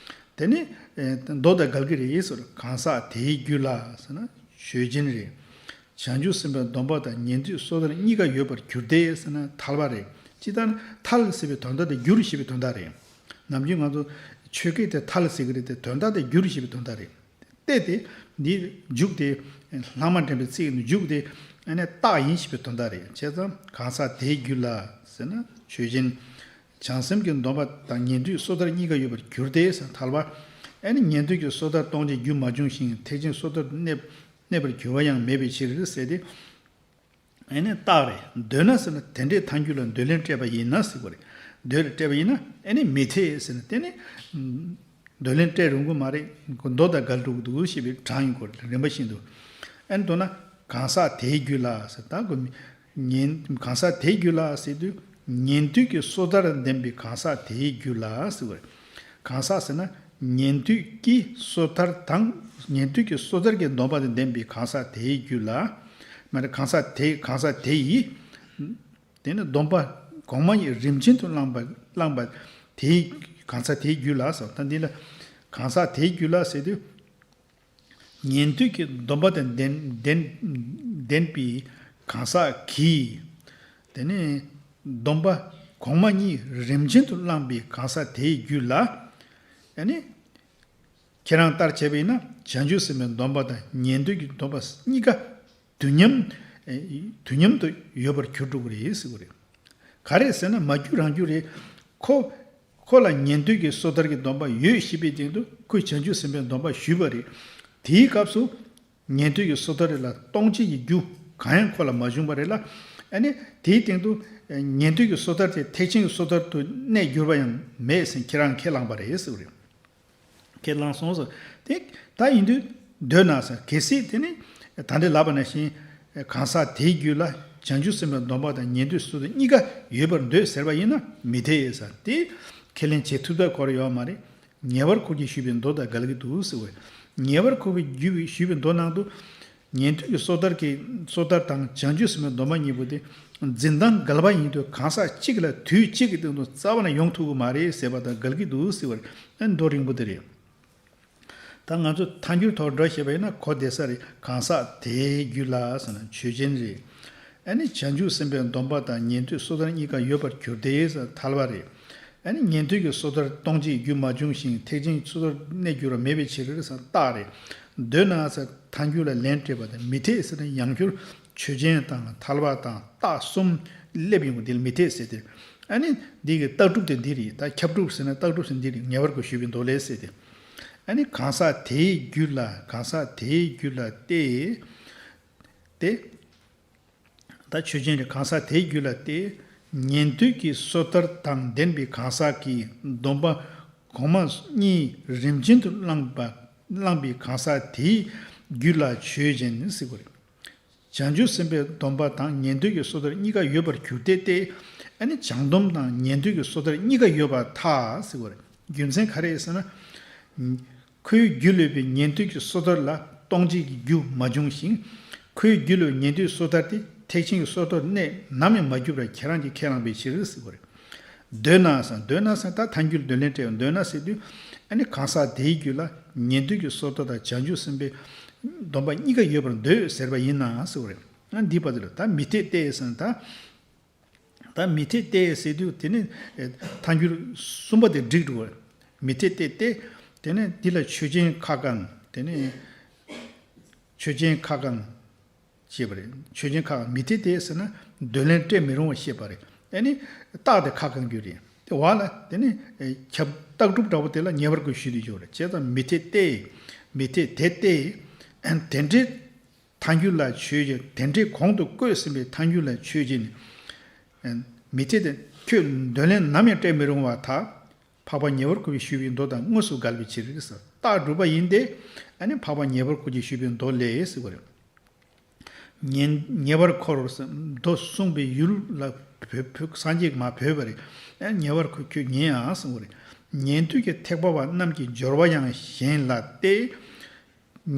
དེ་ནི་ཨེ་མདོ་དང་འགལ་གྱི་རེད་ཟེར། གང་ཟག་དེའི་རྒྱུད་ལ་ཟེར་ན་ཆོས་ཅན་རེད། བྱང་ཆུབ་སེམས་དཔའི་སྡོམ་པ་དང་ཉན་ཐོས་སོ་ཐར་གཉིས་ཀ་ཡོད་པར་གྱུར་ཏེ་ཟེར་ན་ཐལ་བ་རེད། སྤྱིར་བཏང་ཐལ་ཟེར་བའི་དོན་དག་དེ་འགྱུར་ཞེས་པའི་དོན་དག་རེད། ནམ་རྒྱུན་ང་ཚོ་ཆོས་སྐད་དེ་ཐལ་ཟེར་གྱི་རེད་དེ། དོན་དག་དེ་འགྱུར་ཞེས་པའི་དོན་དག་རེད། གཏད་དེ་འདི་འཇུག་སྟེ། ལྷག་མ་འདྲེན་པའི་ཚིག་ནི་འཇུག་སྟེ། ཨ་ནི་རྟགས་ཡིན་ཞེས་པའི་དོན་དག་རེད། བྱས་ཙང་གང་ཟག་དེའི་རྒྱུད་ལ་ཟེར་ན་ཆོས་ཅན། བྱང་སེམས་ཀྱི་སྡོམ་པ་དང་ཉན་ཐོས་སོ་ཐར་གཉིས་ཀ་ཡོད་པར་གྱུར་ཏེ་ཟེར་ཐལ་བ། ཨ་ནི་ཉན་ཐོས་ཀྱི་སོ་ཐར་སྟོང་ཆད་རྒྱུ་མ་བྱུང་ཞིང་ཐེག་ཆེན་སོ་ཐར་དུ་གནས་གནས་པར་གྱུར་པ་ཡང་མེད་པའི་ཕྱིར་ཟེར་ཏེ། ཨ་ནི་རྟགས་རེད། འདོད་ན་ཟེར་ན་དེ་འདྲའི་ཐལ་འགྱུར་ལ་འདོད་ལན་སྤྲད་པ་ཡིན་ན་ཟེར་བ་རེད། འདོད་ལན་སྤྲད་པ་ཡིན་ན་ཨ་ནི་མི་འཐད་ཟེར་ན་དེ་ནི། འདོད་ལན་སྤྲད་རུང་གི་མ་རེད། མདོ་དང་འགལ་འགྲོ་གི་འདུག་ཞེས་པའི་གྲངས་ཡིན་སྐོར་རིམ་པ་བཞིན་དུ། ཨ་ནི་མདོར་ན་གང་ཟག་དེའི་རྒྱུད་ལ་ཟེར། ད་གོ་མི་ཉན་གང་ཟག་དེའི་རྒྱུད་ལ་ཟེར་དུས་ཉན་ཐོས་ཀྱི་སོ་ཐར་ལྡན་པའི་གང་ཟག་དེའི་རྒྱུད་ལ་ཟེར་བ་རེད། གང་ཟག་ཟེར་ན་ཉན་ཐོས་ཀྱི་སོ་ཐར་དང་ཉན་ཐོས་ཀྱི་སོ་ཐར་གྱི་སྡོམ་པ་དང་ལྡན་པའི་གང་ཟག་དེའི་རྒྱུད་ལ། མ་རེད། གང་ཟག་དེ་གང་ཟག་དེ་ཡིས། དེ་ནི་སྡོམ་པ་གོང་མ་ཡིས་རིམ་བྱོན་དུ་བླངས་པ་བླངས་པ་དེའི་གང་ཟག་དེའི་རྒྱུད་ལ་ཟེར། ད་འདི་ལ་གང་ཟག་དེའི་རྒྱུད་ལ་ཟེར་དུས། ཉན་ཐོས་ཀྱི་སྡོམ་པ་དང་ལྡན་ལྡན་ལྡན་པའི་གང་ཟག་གིས། དེ་ནི་སྡོམ་པ་གོང་མ་གཉིས་རིམ་བྱོན་དུ་བླངས་པའི་གང་ཟག་དེའི་རྒྱུད་ལ། ཨ་ནི་ཁྱེད་རང་ལྟར་བྱས་པ་ཡིན་ན་བྱང་ཆུབ་སེམས་དཔའི་སྡོམ་པ་དང་ཉན་ཐོས་ཀྱི་སྡོམ་པ་གཉིས་ཀ་དུས་མཉམ། ཨེ་དུས་མཉམ་དུ་ཡོད་པར་གྱུར་འགྲོ་གི་རེད་ཟེར་གྱི་རེད། ག་རེ་ཟེར་ན་མ་གྱུར་རང་གྱུར་རེད། ཁོ་ཁོ་ལ་ཉན་ཐོས་ཀྱི་སོ་ཐར་གྱི་སྡོམ་པ་ཡོད་ཞེས་པའི་སྟེང་དུ་ཁོས་བྱང་ཆུབ་སེམས་དཔའི་སྡོམ་པ་ཞུས་པ་རེད། དེའི་སྐབས་སུ་ཉན་ཐོས་ཀྱི་སོ་ཐར་རེ་ལ་སྟོང་ཆད་ཀྱི་རྒྱུ་གང་ཡང་ཁོ་ལ་མ་བྱུང་བ་རེད་ལ། ཨ་ནི་དེའི་སྟེང་དུ་ཉན་ཐོས་ཀྱི་སོ་ཐར་དེ་ཐེག་ཆེན་གྱི་སོ་ཐར་དུ་གནས་གྱུར་པ་ཡང་མེད་ཟེར་ཁྱེད་རང་ཁས་བླངས་པ་རེད་ཟེར་བ་རེད། ཁས་བླངས་སོང་ཟེར། དེ་ད་ཡིན་དུས་འདོད་ན་ཟེར། གལ་སྲིད་དེ་ནི་ད་འདི་ལབ་པ་ནང་བཞིན་གང་ཟག་དེའི་རྒྱུད་ལ་བྱང་ཆུབ་སེམས་དཔའི་སྡོམ་པ་དང་ཉན་ཐོས་སོ་ཐར་གཉིས་ཀ་ཡོད་པར་འདོད་ཟེར་བ་ཡིན་ན་མི་འཐད་ཟེར། དེ་ཁས་ལེན་བྱེད་ཐུབ་ཐབས་ཁོ་རང་ཡོད་མ་རེད། ཉེ་བར་འཁོར་གྱིས་ཞུས་པའི་མདོ་དང་འགལ་གྱི་འདུག་ཟེར་བས། ཉེ་བར་འཁོར་གྱིས་ཞུས་པའི་ཞུས་པའི་མདོ་ནང་དུ། ཉན་ཐོས་ཀྱི་སོ་ཐར་གྱི་སོ་ཐར་དང་བྱང་ཆུབ་སེམས་དཔའི་སྡོམ་པ་གཉིས་པོ་དེ་འཛིན་སྟངས་འགལ་བ་ཡིན་དུས་གང་ཟག་གཅིག་ལ་དུས་གཅིག་གི་སྟེང་དུ་རྩ་བ་ནས་ཡོང་ཐུབ་ཀྱི་མ་རེད་ཟེར་བ་དང་འགལ་གྱི་འདུག་ཟེར་བར་མདོ་རིང་པོ་དེ་རེད། ད་ང་ཚོ་ཐལ་འགྱུར་ཐོག་འགྲོ་ཞེས་པ་ཡིན་ན་གོ་བདེ་ས་རེད། གང་ཟག་དེའི་རྒྱུད་ལ་ཟེར་ན་ཆོས་ཅན་རེད། ཨ་ནི་བྱང་ཆུབ་སེམས་དཔའི་སྡོམ་པ་དང་ཉན་ཐོས་སོ་ཐར་གཉིས་ཀ་ཡོད་པར་གྱུར་ཏེ་ཟེར་ཐལ་བ་རེད། ཨ་ནི་ཉན་ཐོས་ཀྱི་སོ་ཐར་སྟོང་ཆེན་རྒྱུ་མ་བྱུང་ཞིང་། ཐེག་ཆེན་གྱི་སོ་ཐར་གནས་འགྱུར་བ་མེད་པའི་ཕྱིར་ཟེར་རྟགས་རེད། འདོད་ན་ཟེར་ཐལ་འགྱུར་ལ་ལན་སྤྲད་པ་དང་། མི་འཐད་ཟེར་ན་ཡང་སྒྱུར་ཆོས་ཅན་དང་ཐལ་བ་དང་རྟགས་གསུམ་སླེབས་ཡོང་གི། འདི་ལ་མི་འཐད་ཟེར་ཏེ། ཨ་ནི་འདི་གི་རྟགས་གྲུབ་དེ་འདི་རེད། ད་ཁྱབ་གྲུབ་ཟེར་ན་རྟགས་གྲུབ་ཟེར་འདི་རེད། ངེས་པར་དགོས་ཞུས་པའི་མདོ་ལས་ཟེར་ཏེ། ཨ་ནི་གང་ཟག་དེའི་རྒྱུད་ལ། གང་ཟག་དེའི་རྒྱུད་ལ་སྟེ། ཏེ། ད་ཆོས་ཅན་རེད། གང་ཟག་དེའི་རྒྱུད་ལ་སྟེ། ཉན་ཐོས་ཀྱི་སོ་ཐར་དང་ལྡན་པའི་གང་ཟག་གིས་སྡོམ་པ་གོང་མ་གཉིས་རིམ་བྱོན་དུ་བླངས་པ། བླངས་པའི་གང་ཟག་དེའི་རྒྱུད་ལ་ཆོས་ཅན་ཟེར་དགོས་རེད། བྱང་ཆུབ་སེམས་དཔའི་སྡོམ་པ་དང་ཉན་ཐོས་ཀྱི་སོ་ཐར་གཉིས་ཀ་ཡོད་པར་གྱུར་ཏེ་སྟེ། ཨ་ནི་བྱང་སྡོམ་དང་ཉན་ཐོས་ཀྱི་སོ་ཐར་གཉིས་ཀ་ཡོད་པར་ཐལ་ཟེར་དགོས་རེད། རྒྱུ་མཚན་ག་རེ་ཟེར་ན། ཁོའི་རྒྱུད་ལ་ཡོད་པའི་ཉན་ཐོས་ཀྱི་སོ་ཐར་ལ་སྟོང་ཆེན་གྱི་རྒྱུ་མ་བྱུང་ཞིང་། ཁོའི་རྒྱུད་ལ་ཡོད་པའི་ཉན་ཐོས་སོ་ཐར་དེ་ཐེག་ཆེན་གྱི་སོ་ཐར་གནས་ནམ་ཡང་མ་གྱུར་པར་ཁྱེད་རང་གིས་ཁས་བླངས་པའི་ཕྱིར་ཟེར་དགོས་རེད། འདོད་ན་ཟེར། འདོད་ན་ཟེར་ད་ཐལ་འགྱུར་འདོད་ལན་སྤྲད་པ། འདོད་ན་ཟེར་དུས་ཨ་ནི་གང་ཟག་དེའི་རྒྱུད་ལ་ཉན་ཐོས་ཀྱི་སོ་ཐར་དང་བྱང་ཆུབ་སེམས་དཔའི་སྡོམ་པ་གཉིས་ཀ་ཡོད་པར་འདོད་ཟེར་བ་ཡིན་ན་ཟེར་དགོས་རེད། ཨ་འདི་བར་དུ་ལ་ད་མི་འཐད་སྟེ་ཟེར་ན་ད། ད་མི་འཐད་སྟེ་ཟེར་དུས་དེ་ནི་ཐལ་འགྱུར་གསུམ་པ་དེ་འགྲིག་འགྲོ་བ་རེད། མི་འཐད་སྟེ་སྟེ། དེ་ནི་འདི་ལ་ཆོས་ཅན་ཁ་བསྐང་། དེ་ནི་ཆོས་ཅན་ཁ་བསྐང་ཞེས་པ་རེད། ཆོས་ཅན་ཁ་བསྐང་། མི་འཐད་སྟེ་ཟེར་ན་འདོད་ལན་སྤྲད་མི་རུང་བ་བཤད་པ་རེད། དེ་ནི་རྟགས་དེ་ཁ་བསྐང་རྒྱུ་རེད། དེ་བ་ལ་དེ་ནི་ཁྱབ་རྟགས་གྲུབ་འདྲ་བོ་དེ་ལ་ངེས་པར་དགོས་ཞུས་ཏེ་འཇོག་རེད། བྱས་ཙང་མི་འཐད་སྟེ། མི་འཐད་དེ་སྟེ། དེ་འདྲའི་ཐལ་འགྱུར་ལ་ཆོས་ཅན། དེ་འདྲའི་གོང་དུ་བཀོད་ཟིན་པའི་ཐལ་འགྱུར་ལ་ཆོས་ཅན། མི་འཐད་དེ། ཁྱོད་འདོད་ལན་ནམ་ཡང་སྤྲད་མི་རུང་བར་ཐལ། འཕགས་པ་ཉེ་བར་མཁོ་བས་ཞུས་པའི་མདོ་དང་དངོས་སུ་འགལ་བའི་ཕྱིར་ཟེར། རྟགས་གྲུབ་པ་ཡིན་ཏེ། ཨ་ནི་འཕགས་པ་ཉེ་བར་མཁོ་གིས་ཞུས་པའི་མདོ་ལས་ཟེར་བ་རེད། ཉན། ཉེ་བར་མཁོ་ཟེར་མདོ་གསུངས་པའི་ཡུལ་ལ་བོད་བོད་སངས་རྒྱས་མ་བོས་པ་རེད། ཨ་ཉེ་བར་མཁོ་ཁྱོད་ཉན་ཨང་གསུངས་པ་རེད། ཉན་ཐོས་ཀྱི་ཐེག་པ་བ་རྣམས་ཀྱི་སྦྱོར་བ་ཡང་གཞན་ལ་སྟེ།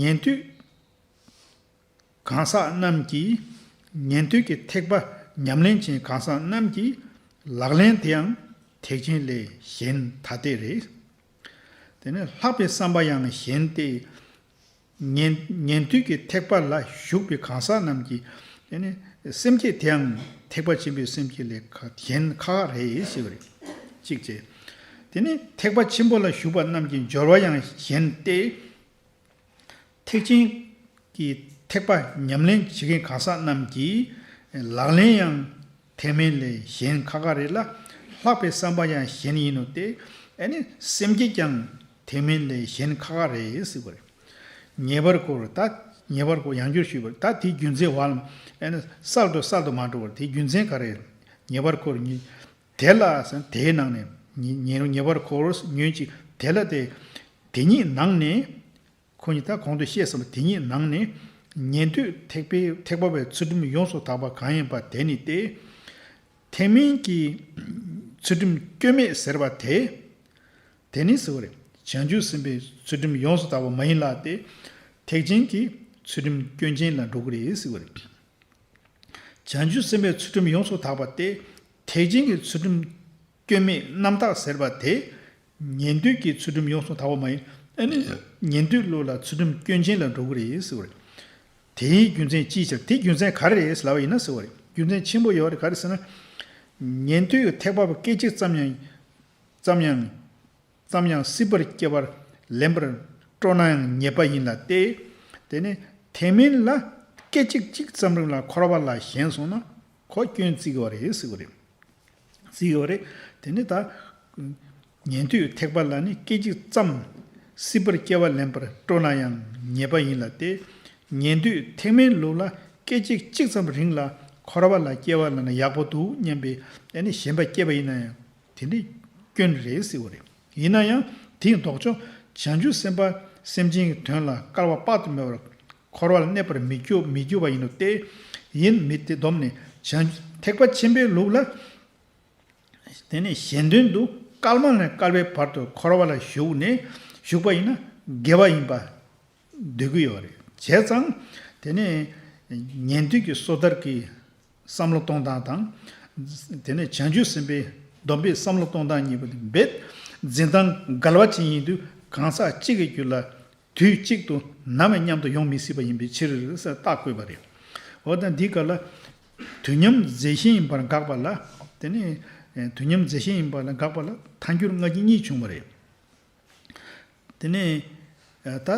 ཉན་ཐོས་གང་ཟག་རྣམས་ཀྱིས་ཉན་ཐོས་ཀྱི་ཐེག་པ་ཉམས་ལེན་ཅན་གང་ཟག་རྣམས་ཀྱི་ལག་ལེན་དེའང་ཐེག་ཆེན་ལས་གཞན་ཐ་དད་རེད། དེ་ནས་ལྷག་པའི་བསམ་པ་ཡང་གཞན་ཏེ། ཉན་ཉན་ཐོས་ཀྱི་ཐེག་པ་ལ་ཞུགས་པའི་གང་ཟག་རྣམས་ཀྱི་དེ་ནས་སེམས་བསྐྱེད་དེའང་ཐེག་པ་ཆེན་པོའི་སེམས་བསྐྱེད་ལས་ཁ་གཞན་ཁག་ཁག་རེད་ཞེས་པ་རེད། གཅིག་བྱས། དེ་ནས་ཐེག་པ་ཆེན་པོ་ལ་ཞུགས་པ་རྣམས་ཀྱི་སྦྱོར་བ་ཡང་གཞན་ཏེ། ཐེག་ཆེན་གྱི་ཐེག་པ་ཉམས་ལེན་བྱེད་མཁན་གང་ཟག་རྣམས་ཀྱི་ལག་ལེན་ཡང་ཐེག་དམན་ལས་གཞན་ཁག་ཁག་རེད་ལ། ལྷག་པའི་བསམ་པ་ཡང་གཞན་ཡིན་ནོ་སྟེ། ཨ་ནི་སེམས་བསྐྱེད་ཀྱང་ཐེག་དམན་ལས་གཞན་ཁག་ཁག་རེད་ཟེར་བ་རེད། ཉེ་བར་མཁོ་ད། ཉེ་བར་མཁོ་ཡང་བསྐྱར་ཞུས་པ་རེད། ད་དེའི་རྒྱུ་མཚན་བ་ལ། ཨ་ནི་གསར་དུ་གསར་དུ་མ་འགྲོ་བར་དེའི་རྒྱུ་མཚན་ག་རེ། ཉེ་བར་མཁོ་ཉི་དེ་ལ་ཟེར་དེའི་ནང་ནས་ཉེ་ཉེ་ཉེ་བར་མཁོ་ཉོན་ཅིག་དེ་ལ་དེ་དེ་ཉིད་ནང་ནས། ཁོ་གཉིས་ད་གོང་དུ་བཤད་ཟིན་པ་དེ་གཉིས་ནང་ནས་ཉན་ཐོས་ཐེག་པའི་ཐེག་པ་བའི་ཚུལ་ཁྲིམས་ཡོངས་སུ་དག་པ་གང་ཡིན་པ་དེ་ནི་སྟེ། ཐེག་དམན་གྱི་ཚུལ་ཁྲིམས་སྐྱོན་མེད་ཟེར་བ་དེ། དེ་ནི་ཟེར་བ་རེད། བྱང་ཆུབ་སེམས་དཔའི་ཚུལ་ཁྲིམས་ཡོངས་སུ་དག་པ་མ་ཡིན་ལ་སྟེ། ཐེག་ཆེན་གྱི་ཚུལ་ཁྲིམས་སྐྱོན་ཅན་ལ་འགྲོ་གི་རེད་ཟེར་བ་རེད། བྱང་ཆུབ་སེམས་དཔའི་ཚུལ་ཁྲིམས་ཡོངས་སུ་དག་པ་སྟེ། ཐེག་ཆེན་གྱི་ཚུལ་ཁྲིམས་སྐྱོན་མེད་རྣམ་དག་ཟེར་བ་དེ། ཉན་ཐོས་ཀྱི་ཚུལ་ཁྲིམས་ཡོངས་སུ་དག་པ་མ་ཡིན། ཨ་ནི་ཉན་ཐོས་ལུགས་ལ་ཚུལ་ཁྲིམས་སྐྱོན་ཅན་ལ་འགྲོ་གི་རེད་ཟེར་བ་རེད། དེའི་རྒྱུ་མཚན་ཅིའི་ཕྱིར། དེའི་རྒྱུ་མཚན་ག་རེ་རེད་ཟེར་ལབ་པ་ཡིན་ན་ཟེར་བ་རེད། རྒྱུ་མཚན་ཆེན་པོ་ཡོད་རེད། ག་རེ་ཟེར་ན། ཉན་ཐོས་ཀྱི་ཐེག་པ་པོ་སྐད་ཅིག་ཙམ་ཡང་ཙམ་ཡང་། ཙམ་ཡང་སྲིད་པར་སྐྱེ་བ་ལེན་པར་སྤྲོ་ན་ཡང་ཉེས་པ་ཡིན་ལ་སྟེ། དེ་ནི་ཐེག་དམན་ལ་སྐད་ཅིག་གཅིག་ཙམ་རིང་ལ་འཁོར་བ་ལ་ཞེན་སོང་ན་ཁོ་སྐྱོན་བརྩི་གི་བ་རེད་ཟེར་གི་རེད། བརྩི་གི་བ་རེད། དེ་ནི་ད་ཉན་ཐོས་ཐེག་པ་ལ་ནི་སྐད་ཅིག་ཙམ་སྲིད་པར་སྐྱེ་བ་ལེན་པར་སྤྲོ་ན་ཡང་ཉེས་པ་ཡིན་ལ་སྟེ། ཉན་ཐོས་ཐེག་དམན་ལུགས་ལ་སྐད་ཅིག་གཅིག་ཙམ་རིང་ལ་འཁོར་བ་ལ་སྐྱེ་བ་ལེན་ན་ཡག་པོ་འདུག་སྙམ་པའི་ཨ་ནི་ཞེན་པ་སྐྱེས་པ་ཡིན་ན་ཡང་། དེ་འདྲའི་སྐྱོན་རེད་ཟེར་བ་རེད། ཡིན་ན་ཡང་དེའི་ལྡོག་ཕྱོགས་བྱང་ཆུབ་སེམས་དཔའ་སེམས་ཅན་གྱི་དོན་ལ་སྐལ་བ་དཔག་ཏུ་མེད་པར་འཁོར་བ་ལ་གནས་པར་མི་འགྱུར་མི་འགྱུར་བ་ཡིན་ནོ་སྟེ། ཡིན་མིན་དེ་བསྡོམས་ནས་བྱང་ཐེག་པ་ཆེན་པོའི་ལུགས་ལ། དེ་ནས་གཞན་དོན་དུ་སྐལ་མ་ནས་སྐལ་བའི་བར་དུ་འཁོར་བ་ལ་ཞུགས་ནས་ཞུགས་པ་ཡིན་ན་དགེ་བ་ཡིན་པ། འདོད་ཀྱི་ཡོད་རེད། བྱས་ཙང་དེ་ནས་ཉན་ཐོས་ཀྱི་སོ་ཐར་གྱི་བསམ་བློ་གཏོང་སྟངས་དང་། དེ་ནས་བྱང་ཆུབ་སེམས་དཔའི་སྡོམ་པའི་བསམ་བློ་གཏོང་སྟངས་གཉིས་པོ་དེ་རྦད་འཛིན་སྟངས་འགལ་བ་ཅན་ཡིན་དུས་གང་ཟག་གཅིག་གི་རྒྱུད་ལ་དུས་གཅིག་ཏུ་ནམ་ཡང་མཉམ་དུ་ཡོང་མི་སྲིད་པ་ཡིན་པའི་ཕྱིར་ཟེར་རྟགས་བཀོད་པ་རེད། འོ་ད་འདི་ག་ལ་དུས་མཉམ་རྫས་གཞན་ཡིན་པར་དགག་པ་ལ་དེ་ནས་ དུས་མཉམ་རྫས་གཞན་ཡིན་པ་ལ་དགག་པ་ལ་ཐལ་འགྱུར་སྔ་ཕྱི་གཉིས་བྱུང་བ་རེད། དེ་ནས་ད་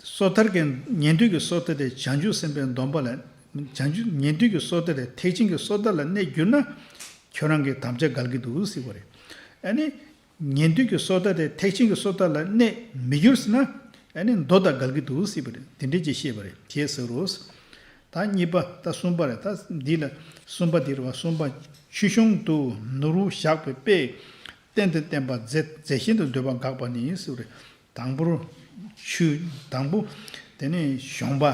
སོ་ཐར་གྱི་ཉན་ཐོས་ཀྱི་སོ་ཐར་དེ་བྱང་ཆུབ་སེམས་དཔའི་སྡོམ་པ་ལ། བྱང་ཆུབ་ཉན་ཐོས་ཀྱི་སོ་ཐར་དེ་ཐེག་ཆེན་གྱི་སོ་ཐར་ལ་གནས་གྱུར་ན། ཁྱོད་རང་གི་དམ་བཅའ་འགལ་གྱི་འདུག་ཟེར་བ་རེད། ཨ་ནི། ཉན་ཐོས་ཀྱི་སོ་ཐར་དེ་ཐེག་ཆེན་གྱི་སོ་ཐར་ལ་གནས་མི་འགྱུར་ཟེར་ན། ཨ་ནི་མདོ་དང་འགལ་གྱི་འདུག་ཟེར་བ་རེད། དེ་འདྲས་ཅིག་བཤད་པ་རེད། ཞེས་ཟེར་རོ། ད་གཉིས་པ། ད་གསུམ་པ་རེད། ད་འདི་ལ་གསུམ་པ་འདི་རེད་བ། གསུམ་པ། ཆོས་གཞུང་དུ་ནོར་བུ་བཞག་པའི་དཔེས་རྟེན་དང་བརྟེན་པ་རྫས་རྫས་གཞན་དུ་འདོད་པ་དགག་པ་ནི་ཟེར་བ་རེད། དང་པོར་ཆོས། དང་པོ། དེ་ནས་གཞོང་པ།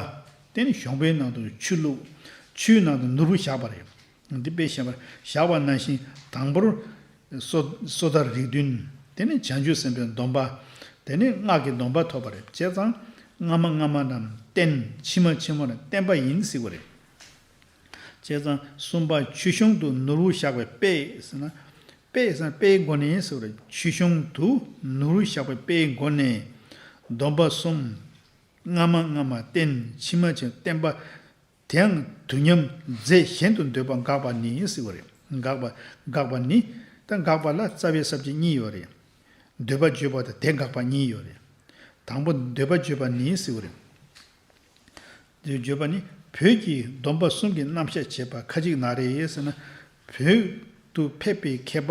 དེ་ནས་གཞོང་པའི་ནང་དུ་ཆུ་བླུགས། ཆུའི་ནང་དུ་ནོར་བུ་བཞག་པ་རེད། འདི་དཔེ་བཞག་པ་བཞག་པ་ནང་བཞིན། དང་པོར་སོ་སོ་ཐར་རིགས་བདུན། དེ་ནས་བྱང་ཆུབ་སེམས་དཔའི་སྡོམ་པ། དེ་ནས་སྔགས་ཀྱི་སྡོམ་པ་ཐོབ་པ་རེད། བྱས་ཙང་སྔ་མ་སྔ་མ་རྣམས་རྟེན། ཕྱི་མ་ཕྱི་མ་རྣམས་བརྟེན་པ་ཡིན་ཟེར་བ་རེད། བྱས་ཙང་གསུམ་པ། ཆོས་གཞུང་དུ་ནོར་བུ་བཞག་པའི་དཔེས་ཟེར་ན། དཔེས་ཟེར་ན་དཔེའི་སྒོ་ནས་ཟེར་བ་རེད། ཆོས་གཞུང་དུ་ནོར་བུ་བཞག་པའི་དཔེའི་སྒོ་ནས། སྡོམ་པ་གསུམ། སྔ་མ་སྔ་མ་རྟེན། ཕྱི་མ་ཕྱི་མ་བརྟེན་པ། དེའང་དུས་མཉམ་རྫས་གཞན་དུ་འདོད་པ་དགག་པ་ནི་ཟེར་བ་རེད། དགག་པ། དགག་པ་ནི། ད་དགག་པ་ལ་རྩ་བའི་ས་བཅད་གཉིས་ཡོད་རེད། འདོད་པ་བརྗོད་པ་དང་དེ་དགག་པ་གཉིས་ཡོད་རེད། དང་པོ་འདོད་པ་བརྗོད་པ་ནི་ཟེར་བ་རེད། འདོད་པ་བརྗོད་པ་ནི། བོད་ཀྱི་སྡོམ་པ་གསུམ་གྱི་རྣམ་གཞག་བྱེད་པ་ཁ་ཅིག་ན་རེ་ཟེར་ན། བོད་དུ་ཕེབས་པའི་མཁས་པ་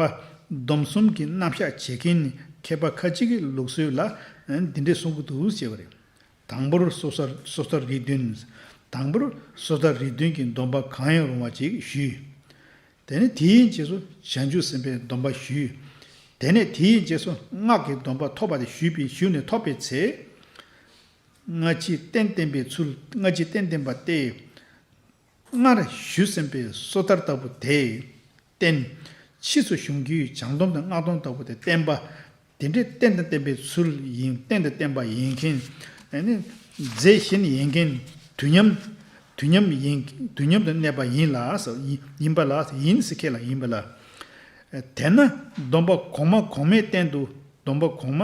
སྡོམ་གསུམ་གྱི་རྣམ་གཞག་བྱེད་མཁན་མཁས་པ་ཁ་ཅིག་གི་ལུགས་སྲོལ་ལ་འདི་འདྲས་གསུང་གི་འདུག་ཟེར་བ་རེད། དང་པོར་སོ་ཐར། སོ་ཐར་རིགས་བདུན། དང་པོར་སོ་ཐར་རིགས་བདུན་གྱི་སྡོམ་པ་གང་ཡང་རུང་བ་ཅིག་ཞུས། དེ་ནས་དེའི་རྗེས་སུ་བྱང་ཆུབ་སེམས་དཔའི་སྡོམ་པ་ཞུས། དེ་ནས་དེའི་རྗེས་སུ་སྔགས་ཀྱི་སྡོམ་པ་ཐོབ་པ་དེ་ཞུས་པའི། ཞུས་ནས་ཐོབ་པའི་ཚེ། སྔ་ཕྱི་རྟེན་བརྟེན་པའི་ཚུལ། སྔ་ཕྱི་རྟེན་བརྟེན་པ་སྟེ། སྔར་ཞུས་ཟིན་པའི་སོ་ཐར་ལྟ་བུ་དེས་རྟེན། ཕྱིས་སུ་གཞུང་རྒྱུད་བྱང་སྡོམ་དང་སྔགས་སྡོམ་ལྟ་བུ་དེ་བརྟེན་པ། དེ་འདྲའི་རྟེན་དང་བརྟེན་པའི་ཚུལ་ཡིན། རྟེན་དང་བརྟེན་པ་ཡིན་མཁན། ཨ་ནི་རྫས་གཞན་ཡིན་མཁན། དུས་མཉམ། དུས་མཉམ་ཡིན། དུས་མཉམ་དུ་གནས་པ་ཡིན་ལ་ཟེར། ཡིན་པ་ལ། ཡིན་ཟེར་མཁན་ལ་ཡིན་པ་ལ། དེས་ན་སྡོམ་པ་གོང་མ་གོང་མའི་སྟེང་དུ། སྡོམ་པ་གོང་མ་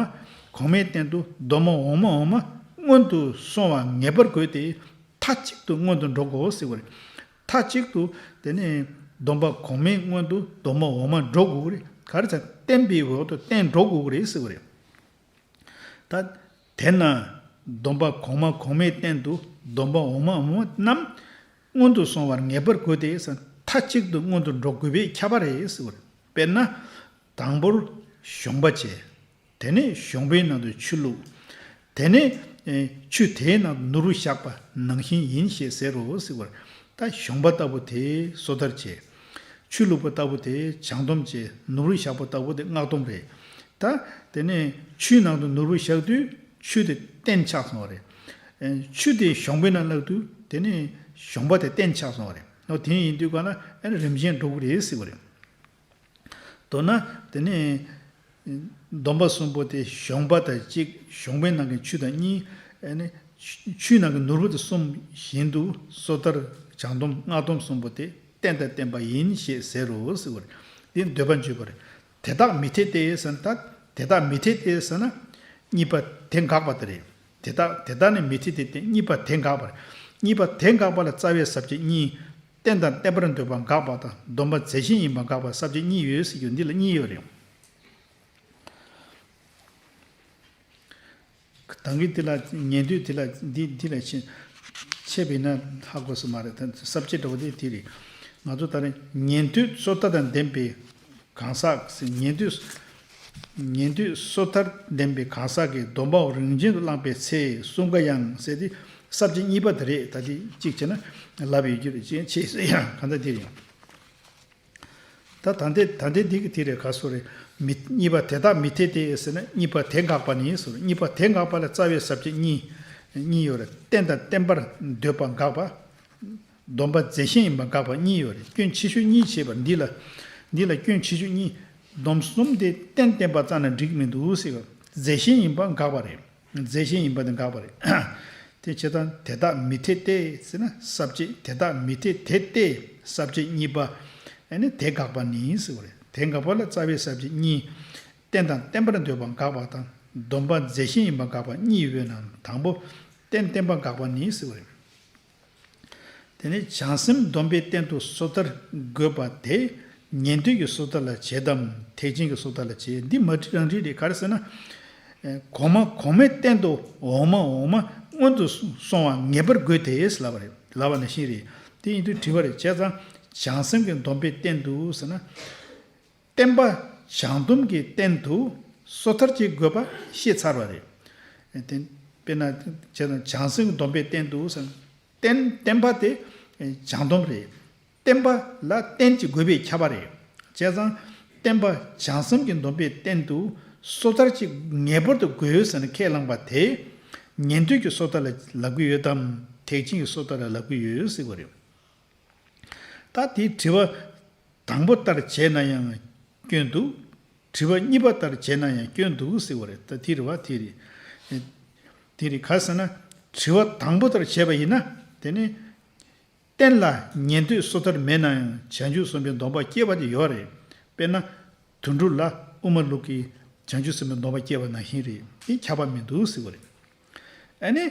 གོང་མའི་སྟེང་དུ་སྡོམ་པ་འོག་མ་འོག་མ་སྔོན་དུ་སོང་བ་ངེས་པར་དགོས་ཏེ། མཐའ་གཅིག་ཏུ་སྔོན་དུ་འགྲོ་དགོས་ཟེར་བ་རེད། མཐའ་གཅིག་ཏུ་དེ་ནས་སྡོམ་པ་གོང་མའི་སྔོན་དུ་སྡོམ་པ་འོག་མ་འགྲོ་དགོས་ཀྱི་རེད། ག་རེ་ཟེར། བརྟེན་པའི་འོག་ཏུ་བརྟེན་འགྲོ་དགོས་ཀྱི་རེད་ཟེར་བ་རེད། ད་དེས་ན་སྡོམ་པ་གོང་མ་གོང་མའི་སྟེང་དུ་སྡོམ་པ་འོག་མ་འོག་མ་རྣམས་སྔོན་དུ་སོང་བར་ངེས་པར་དགོས་ཏེ་ཟེར། མཐའ་གཅིག་ཏུ་སྔོན་དུ་འགྲོ་དགོས་པས་ཁྱབ་པ་རེད་ཟེར་བ་རེད། དཔེར་ན། དང་པོར་གཞོང་པ་བྱས། དེ་ནས་གཞོང་པའི་ནང་དུ་ཆུ་བླུགས། དེ་ནས་ཨེ་ཆུ་དེའི་ནང་དུ་ནོར་བུ་བཞག་པ་ནང་བཞིན་ཡིན་ཞེས་ཟེར་རོ་ཟེར་བར། ད་གཞོང་པ་ལྟ་བུ་དེ་སོ་ཐར་བྱས། ཆུ་བླུགས་པ་ལྟ་བུ་དེ་བྱང་སྡོམ་བྱས། ནོར་བུ་བཞག་པ་ལྟ་བུ་དེ་སྔགས་སྡོམ་རེད། ད་དེ་ནས་ཆུའི་ནང་དུ་ནོར་བུ་བཞག་དུས་ཆུ་དེ་རྟེན་ཆགས་སོང་བ་རེད། ཨེ་ཆུ་དེ་གཞོང་པའི་ནང་བླུགས་དུས་དེ་ནས་གཞོང་པ་དེ་རྟེན་ཆགས་སོང་བ་རེད། འོ་དེ་ཡིན་དུས་ག་ན་ཨེ་རིམ་བཞིན་འགྲོ་གི་རེད་ཟེར་བ་རེད། མདོར་ན་དེ་ནས་སྡོམ་པ་གསུམ་པོ་དེ་གཞོང་པ་དང་གཅིག་གཞོང་པའི་ནང་གི་ཆུ་དང་གཉིས། ཨ་ནི་ཆུ་ཆུའི་ནང་གི་ནོར་བུ་དེ་གསུམ་བཞིན་དུ་སོ་ཐར་བྱང་སྡོམ་སྔགས་སྡོམ་གསུམ་པོ་དེ་རྟེན་དང་བརྟེན་པ་ཡིན་ཞེས་ཟེར་རོ་ཟེར་བ་རེད། འདི་འདོད་པ་བརྗོད་པ་རེད། དེ་དག་མི་འཐད་དེ་ཟེར་ན། ད་དེ་དག་མི་འཐད་དེ་ཟེར་ན་གཉིས་པ་དེ་དགག་པ་དེ་རེད། དེ་དག་དེ་དག་ནི་མི་འཐད་དེ་སྟེ། གཉིས་པ་དེ་དགག་པ་རེད། གཉིས་པ་དེ་དགག་པ་ལ་རྩ་བའི་ས་བཅད་གཉིས། རྟེན་དང་བརྟེན་པར་འདོད་པ་དགག་པ་དང་། སྡོམ་པ་རྫས་གཞན་ཡིན་པ་དགག་པ། ས་བཅད་གཉིས་ཡོད་ཟེར་རྒྱུ་འདི་ལ་གཉིས་ཡོད་རེད། ད་གིན་དེ་ལ་ཉན་ཐོས་དེ་ལ་འདི་འདི་ལ་ཕྱིན་ཕྱེ་བས་ན་ཧ་གོ་ས་མ་རེད། ད་ས་བཅད་འདྲ་བོ་དེ་དེ་རེད། ང་ཚོ་ད་རེས་ཉན་ཐོས་སོ་ཐར་དང་ལྡན་པའི་གང་ཟག་ཟེར། ཉན་ཐོས་ཉན་ཐོས་སོ་ཐར་ལྡན་པའི་གང་ཟག་གིས་སྡོམ་པའོ་རིམ་བཞིན་དུ་བླངས་པའི་ཚེ་གསུམ་ཀ་ཡང་ཟེར་ཏེ་ས་བཅད་གཉིས་པ་དེ་རེད། ད་དེ་གཅིག་བྱས་ན་ལབ་ཡོད་རྒྱུ་རེད། ཅེས་ཆེས་ཡང་གང་ལྟར་དེ་རེད། ད་ད་ལྟའི་ད་ལྟའི་འདི་གི་དེ་རེད། ག་སོ་རེད། མི་གཉིས་པ་དེ་དག་མི་འཐད་དེ་ཟེར་ན་གཉིས་པ་དེ་དགག་པ་ནི་ཟེར། གཉིས་པ་དེ་དགག་པ་ལ་རྩ་བའི་ས་བཅད་གཉིས་གཉིས་ཡོད་རེད། རྟེན་དང་བརྟེན་པར་འདོད་པ་དགག་པ། སྡོམ་པ་རྫས་གཞན་ཡིན་པ་དགག་པ་གཉིས་ཡོད་རེད། སྐྱོན་ཆེ་ཤོས་གཉིས་བྱས་པ་འདི་ལ། འདི་ལ་སྐྱོན་ཆེ་ཤོས་གཉིས། སྡོམ་གསུམ་དེ་རྟེན་བརྟེན་པ་ཙམ་ན་འགྲིག་མི་འདུག་ཟེར་བ། རྫས་གཞན་ཡིན་པ་དགག་པ་རེད། རྫས་གཞན་ཡིན་པ་དེ་དགག་པ་རེད། དེ་བྱས་ཙང་དེ་དག་མི་འཐད་དེ་ཟེར་ན་ས་བཅད། དེ་དག་མི་འཐད་དེ་སྟེ་ས་བཅད་གཉིས་པ། ཨ་ནི་དེ་དགག་པ་ནི་ཟེར་བ་རེད། དེ་དགག་པ་ལ་རྩ་བའི་ས་བཅད་གཉིས། རྟེན་དང་བརྟེན་པར་འདོད་པ་དགག་པ་དང་། སྡོམ་པ་རྫས་གཞན་ཡིན་པ་དགག་པ་གཉིས་ཡོད་པས་ན། དང་པོ་རྟེན་བརྟེན་པ་དགག་པ་ནི་ཟེར་བ་རེད། དེ་ནས་བྱང་སེམས་སྡོམ་པའི་རྟེན་དུ་སོ་ཐར་དགོས་པ་དེ་ ཉན་ཐོས་ཀྱི་སོ་ཐར་ལ་བྱེད་དམ་ཐེག་ཆེན་གྱི་སོ་ཐར་ལ་བྱེད། འདི་མ་བྲིས་རང་བྲིས་རེད། ག་རེ་ཟེར་ན། གོང་མ་གོང་མའི་སྟེང་དུ་འོག་མ་འོག་མ་སྔོན་དུ་སོང་བ་ངེས་པར་དགོས་ཏེ་ལབ་པ་རེད། ལབ་པ་ནང་བཞིན་རེད། དེ་ཡིན་དུས་དྲི་བ་རེད། བྱས་ཙང་བྱང་སེམས་ཀྱི་སྡོམ་པའི་སྟེང་དུ་ཟེར་ན། བསྟན་པ་བྱང་སྡོམ་གྱི་སྟེང་དུ་སོ་ཐར་གྱི་དགོས་པ་བཤད་ཚར་བ་རེད། དེ་དཔེར་ན་བྱས་ཙང་བྱང་སེམས་ཀྱི་སྡོམ་པའི་སྟེང་དུ་ཟེར་ན། བསྟན་བསྟན་པ་དེ་བྱང་སྡོམ་རེད། བསྟན་པ་ལ་རྟེན་གྱི་དགོས་པའི་ཁྱབ་པ་རེད། བྱས་ཙང་བསྟན་པ་བྱང་སེམས་ཀྱི་སྡོམ་པའི་སྟེང་དུ་སོ་ཐར་གྱི་ངེས་པར་དུ་དགོས་ཡོད་ཟེར་ནས་ཁས་བླངས་པ་དེ་ཉན་ཐོས་ཀྱི་སོ་ཐར་ལ་ལབ་ཀྱི་ཡོད་དམ་ཐེག་ཆེན་གྱི་སོ་ཐར་ལ་ལབ་ཀྱི་ཡོད་ཟེར་བ་རེད། ད་དེ་དྲི་བ་དང་པོ་ལྟར་བྱས་ན་ཡང་སྐྱོན་འདུག་དྲི་བ་གཉིས་པ་ལྟར་བྱས་ན་ཡང་སྐྱོན་འདུག་ཟེར་བ་རེད། ད་དེ་རེད་བ། དེ་རེད། དེ་རེད། ག་རེ་ཟེར་ན། དྲི་བ་དང་པོ་ལྟར་བྱས་པ་ཡིན་ན། དེ་ནི། རྟེན་ལ་ཉན་ཐོས་སོ་ཐར་མེད་ན་ཡང་བྱང་ཆུབ་སེམས་དཔའི་སྡོམ་པ་སྐྱེ་བ་དེ་ཡོད་རེད། དཔེར་ན། དོན་གྲུབ་ལ་དབུ་མ་ལུགས་ཀྱི་བྱང་ཆུབ་སེམས་དཔའི་སྡོམ་པ་སྐྱེ་བ་ནང་བཞིན་རེད། དེ་ཁྱབ་པ་མི་འདུག་ཟེར་བ་རེད། ཨ་ནི།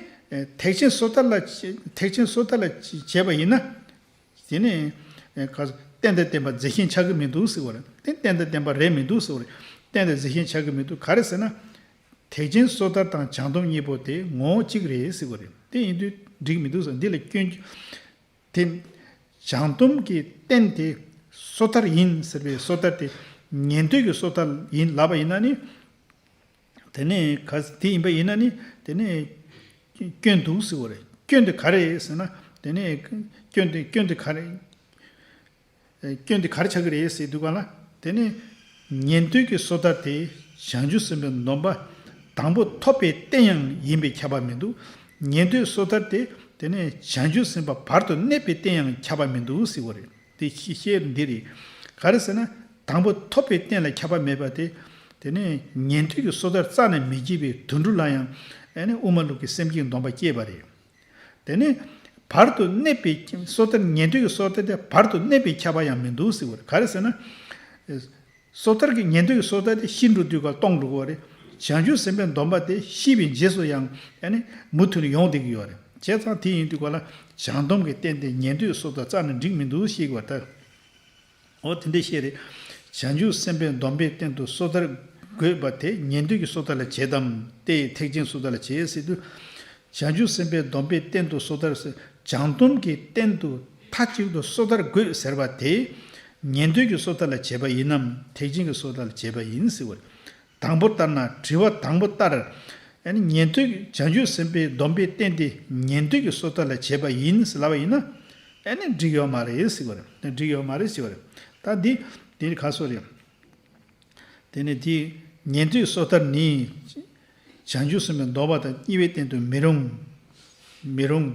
ཐེག་ཆེན་སོ་ཐར་ལ། ཐེག་ཆེན་སོ་ཐར་ལ་བྱས་པ་ཡིན་ན། དེ་ནི། ག་རྟེན་དང་བརྟེན་པ་རྫས་གཞན་ཆགས་ཀྱི་མི་འདུག་ཟེར་བ་རེད། དེ་རྟེན་དང་བརྟེན་པ་རེད་མི་འདུག་ཟེར་བ་རེད། རྟེན་དང་རྫས་གཞན་ཆགས་ཀྱི་མི་འདུག་ག་རེ་ཟེར་ན། ཐེག་ཆེན་སོ་ཐར་དང་བྱང་སྡོམ་གཉིས་པོ་དེ་ངོ་བོ་གཅིག་རེད་ཟེར་བ་རེད། དེ་ཡིན་དུས་འགྲིག་མི་འདུག་ཟེར། འདི་ལ་སྐྱོན། དེ། བྱང་སྡོམ་གྱི་རྟེན་དེ་སོ་ཐར་ཡིན་ཟེར་བའི་སོ་ཐར་དེ་ཉན་ཐོས་ཀྱི་སོ་ཐར་ཡིན་ལབ་པ་ཡིན་ན་ནི། དེ་ནས་ག་དེ་ཡིན་པ་ཡིན་ན་ནི་དེ་ནས་སྐྱོན་འདུག་ཟེར་བ་རེད། སྐྱོན་དེ་ག་རེ་རེད་ཟེར་ན། དེ་ནས་སྐྱོན་དེ་སྐྱོན་དེ་ག་རེ། སྐྱོན་དེ་ག་རེ་ཆགས་ཀྱི་རེད་ཟེར་དུས་ག་ལ། དེ་ནས་ཉན་ཐོས་ཀྱི་སོ་ཐར་དེ་བྱང་ཆུབ་སེམས་དཔའི་སྡོམ་པ་དང་པོ་ཐོབ་པའི་རྟེན་ཡང་ཡིན་པས་ཁྱབ་པ་མི་འདུག་ཉན་ཐོས་སོ་ཐར་དེ་དེ་ནས་བྱང་ཆུབ་སེམས་དཔའ་བར་དུ་གནས་པའི་རྟེན་ཡང་ཁྱབ་པ་མི་འདུག་ཟེར་བ་རེད། དེ་ཤེས་བཤད་འདི་རེད། ག་རེ་ཟེར་ན། དང་པོ་ཐོབ་པའི་རྟེན་ལ་ཁྱབ་པ་མེད་པ་དེ། དེ་ནས་ཉན་ཐོས་ཀྱི་སོ་ཐར་རྩ་ནས་མི་བྱེད་པའི་དོན་གྲུབ་ལ་ཡང་ཨ་ནི་དབུ་མ་ལུགས་ཀྱི་སེམས་བསྐྱེད་སྡོམ་པ་སྐྱེས་པ་རེད། དེ་ནས་བར་དུ་གནས་པའི་སོ་ཐར་ཉན་ཐོས་ཀྱི་སོ་ཐར་དེ་བར་དུ་གནས་པའི་ཁྱབ་པ་ཡང་མི་འདུག་ཟེར་བ་རེད། ག་རེ་ཟེར་ན། སོ་ཐར་གྱི་ཉན་ཐོས་ཀྱི་སོ་ཐར་དེ་ཤི་འགྲོ་དུས་སྐབས་སྟོང་འགྲོ་གི་རེད། བྱང་ཆུབ་སེམས་དཔའི་སྡོམ་པ་དེ་ཤི་བའི་རྗེས་སུ་ཡང་ཨ་ནི་མུ་མཐུད་ནས་ཡོང་བསྡད་ཀྱི་ཡོད་རེད། བྱས་ཙང་དེ་ཡིན་དུས་ག་ལ་བྱང་སྡོམ་གྱི་རྟེན་དེ་ཉན་ཐོས་སོ་ཐར་རྩ་ནས་འགྲིག་མི་འདུག་ཤེས་དགོས་པ་ད། འོ་དེ་འདྲ་བཤད་རེད། བྱང་ཆུབ་སེམས་དཔའི་སྡོམ་པའི་སྟེང་དུ་སོ་ཐར་དགོས་པ་དེ་ཉན་ཐོས་ཀྱི་སོ་ཐར་ལ་བྱེད་དམ་སྟེ་ཐེག་ཆེན་སོ་ཐར་ལ་བྱེད་ཟེར་དུས། བྱང་ཆུབ་སེམས་དཔའི་སྡོམ་པའི་སྟེང་དུ་སོ་ཐར་ཟེར། བྱང་སྡོམ་གྱི་སྟེང་དུ་མཐའ་གཅིག་ཏུ་སོ་ཐར་དགོས་ཟེར་བ་དེ། ཉན་ཐོས་ཀྱི་སོ་ཐར་ལ་བྱེད་པ་ཡིན་ནམ་ཐེག་ཆེན་གྱི་སོ་ཐར་ལ་བྱེད་པ་ཡིན་ཟེར་བ་རེད། དང་པོ་ལྟར་ན། དྲི་བ་དང་པོ་ལྟར། ཨ་ནི་ཉན་ཐོས་ཀྱི་བྱང་ཆུབ་སེམས་དཔའི་སྡོམ་པའི་རྟེན་དེ་ཉན་ཐོས་ཀྱི་སོ་ཐར་ལ་བྱེད་པ་ཡིན་ཟེར་ལབ་པ་ཡིན་ན། ཨ་ནི་འགྲིག་ཡོད་མ་རེད་ཟེར་བ་རེད། འགྲིག་ཡོད་མ་རེད་ཟེར་བ་རེད། ད་འདི་འདི་ནི་ག་སོ་རེད། དེ་ནི་དེ་ཉན་ཐོས་སོ་ཐར་ནི། བྱང་ཆུབ་སེམས་དཔའི་སྡོམ་པ་དང་གཉིས་པའི་སྟེང་དུ་མི་རུང་། མི་རུང་།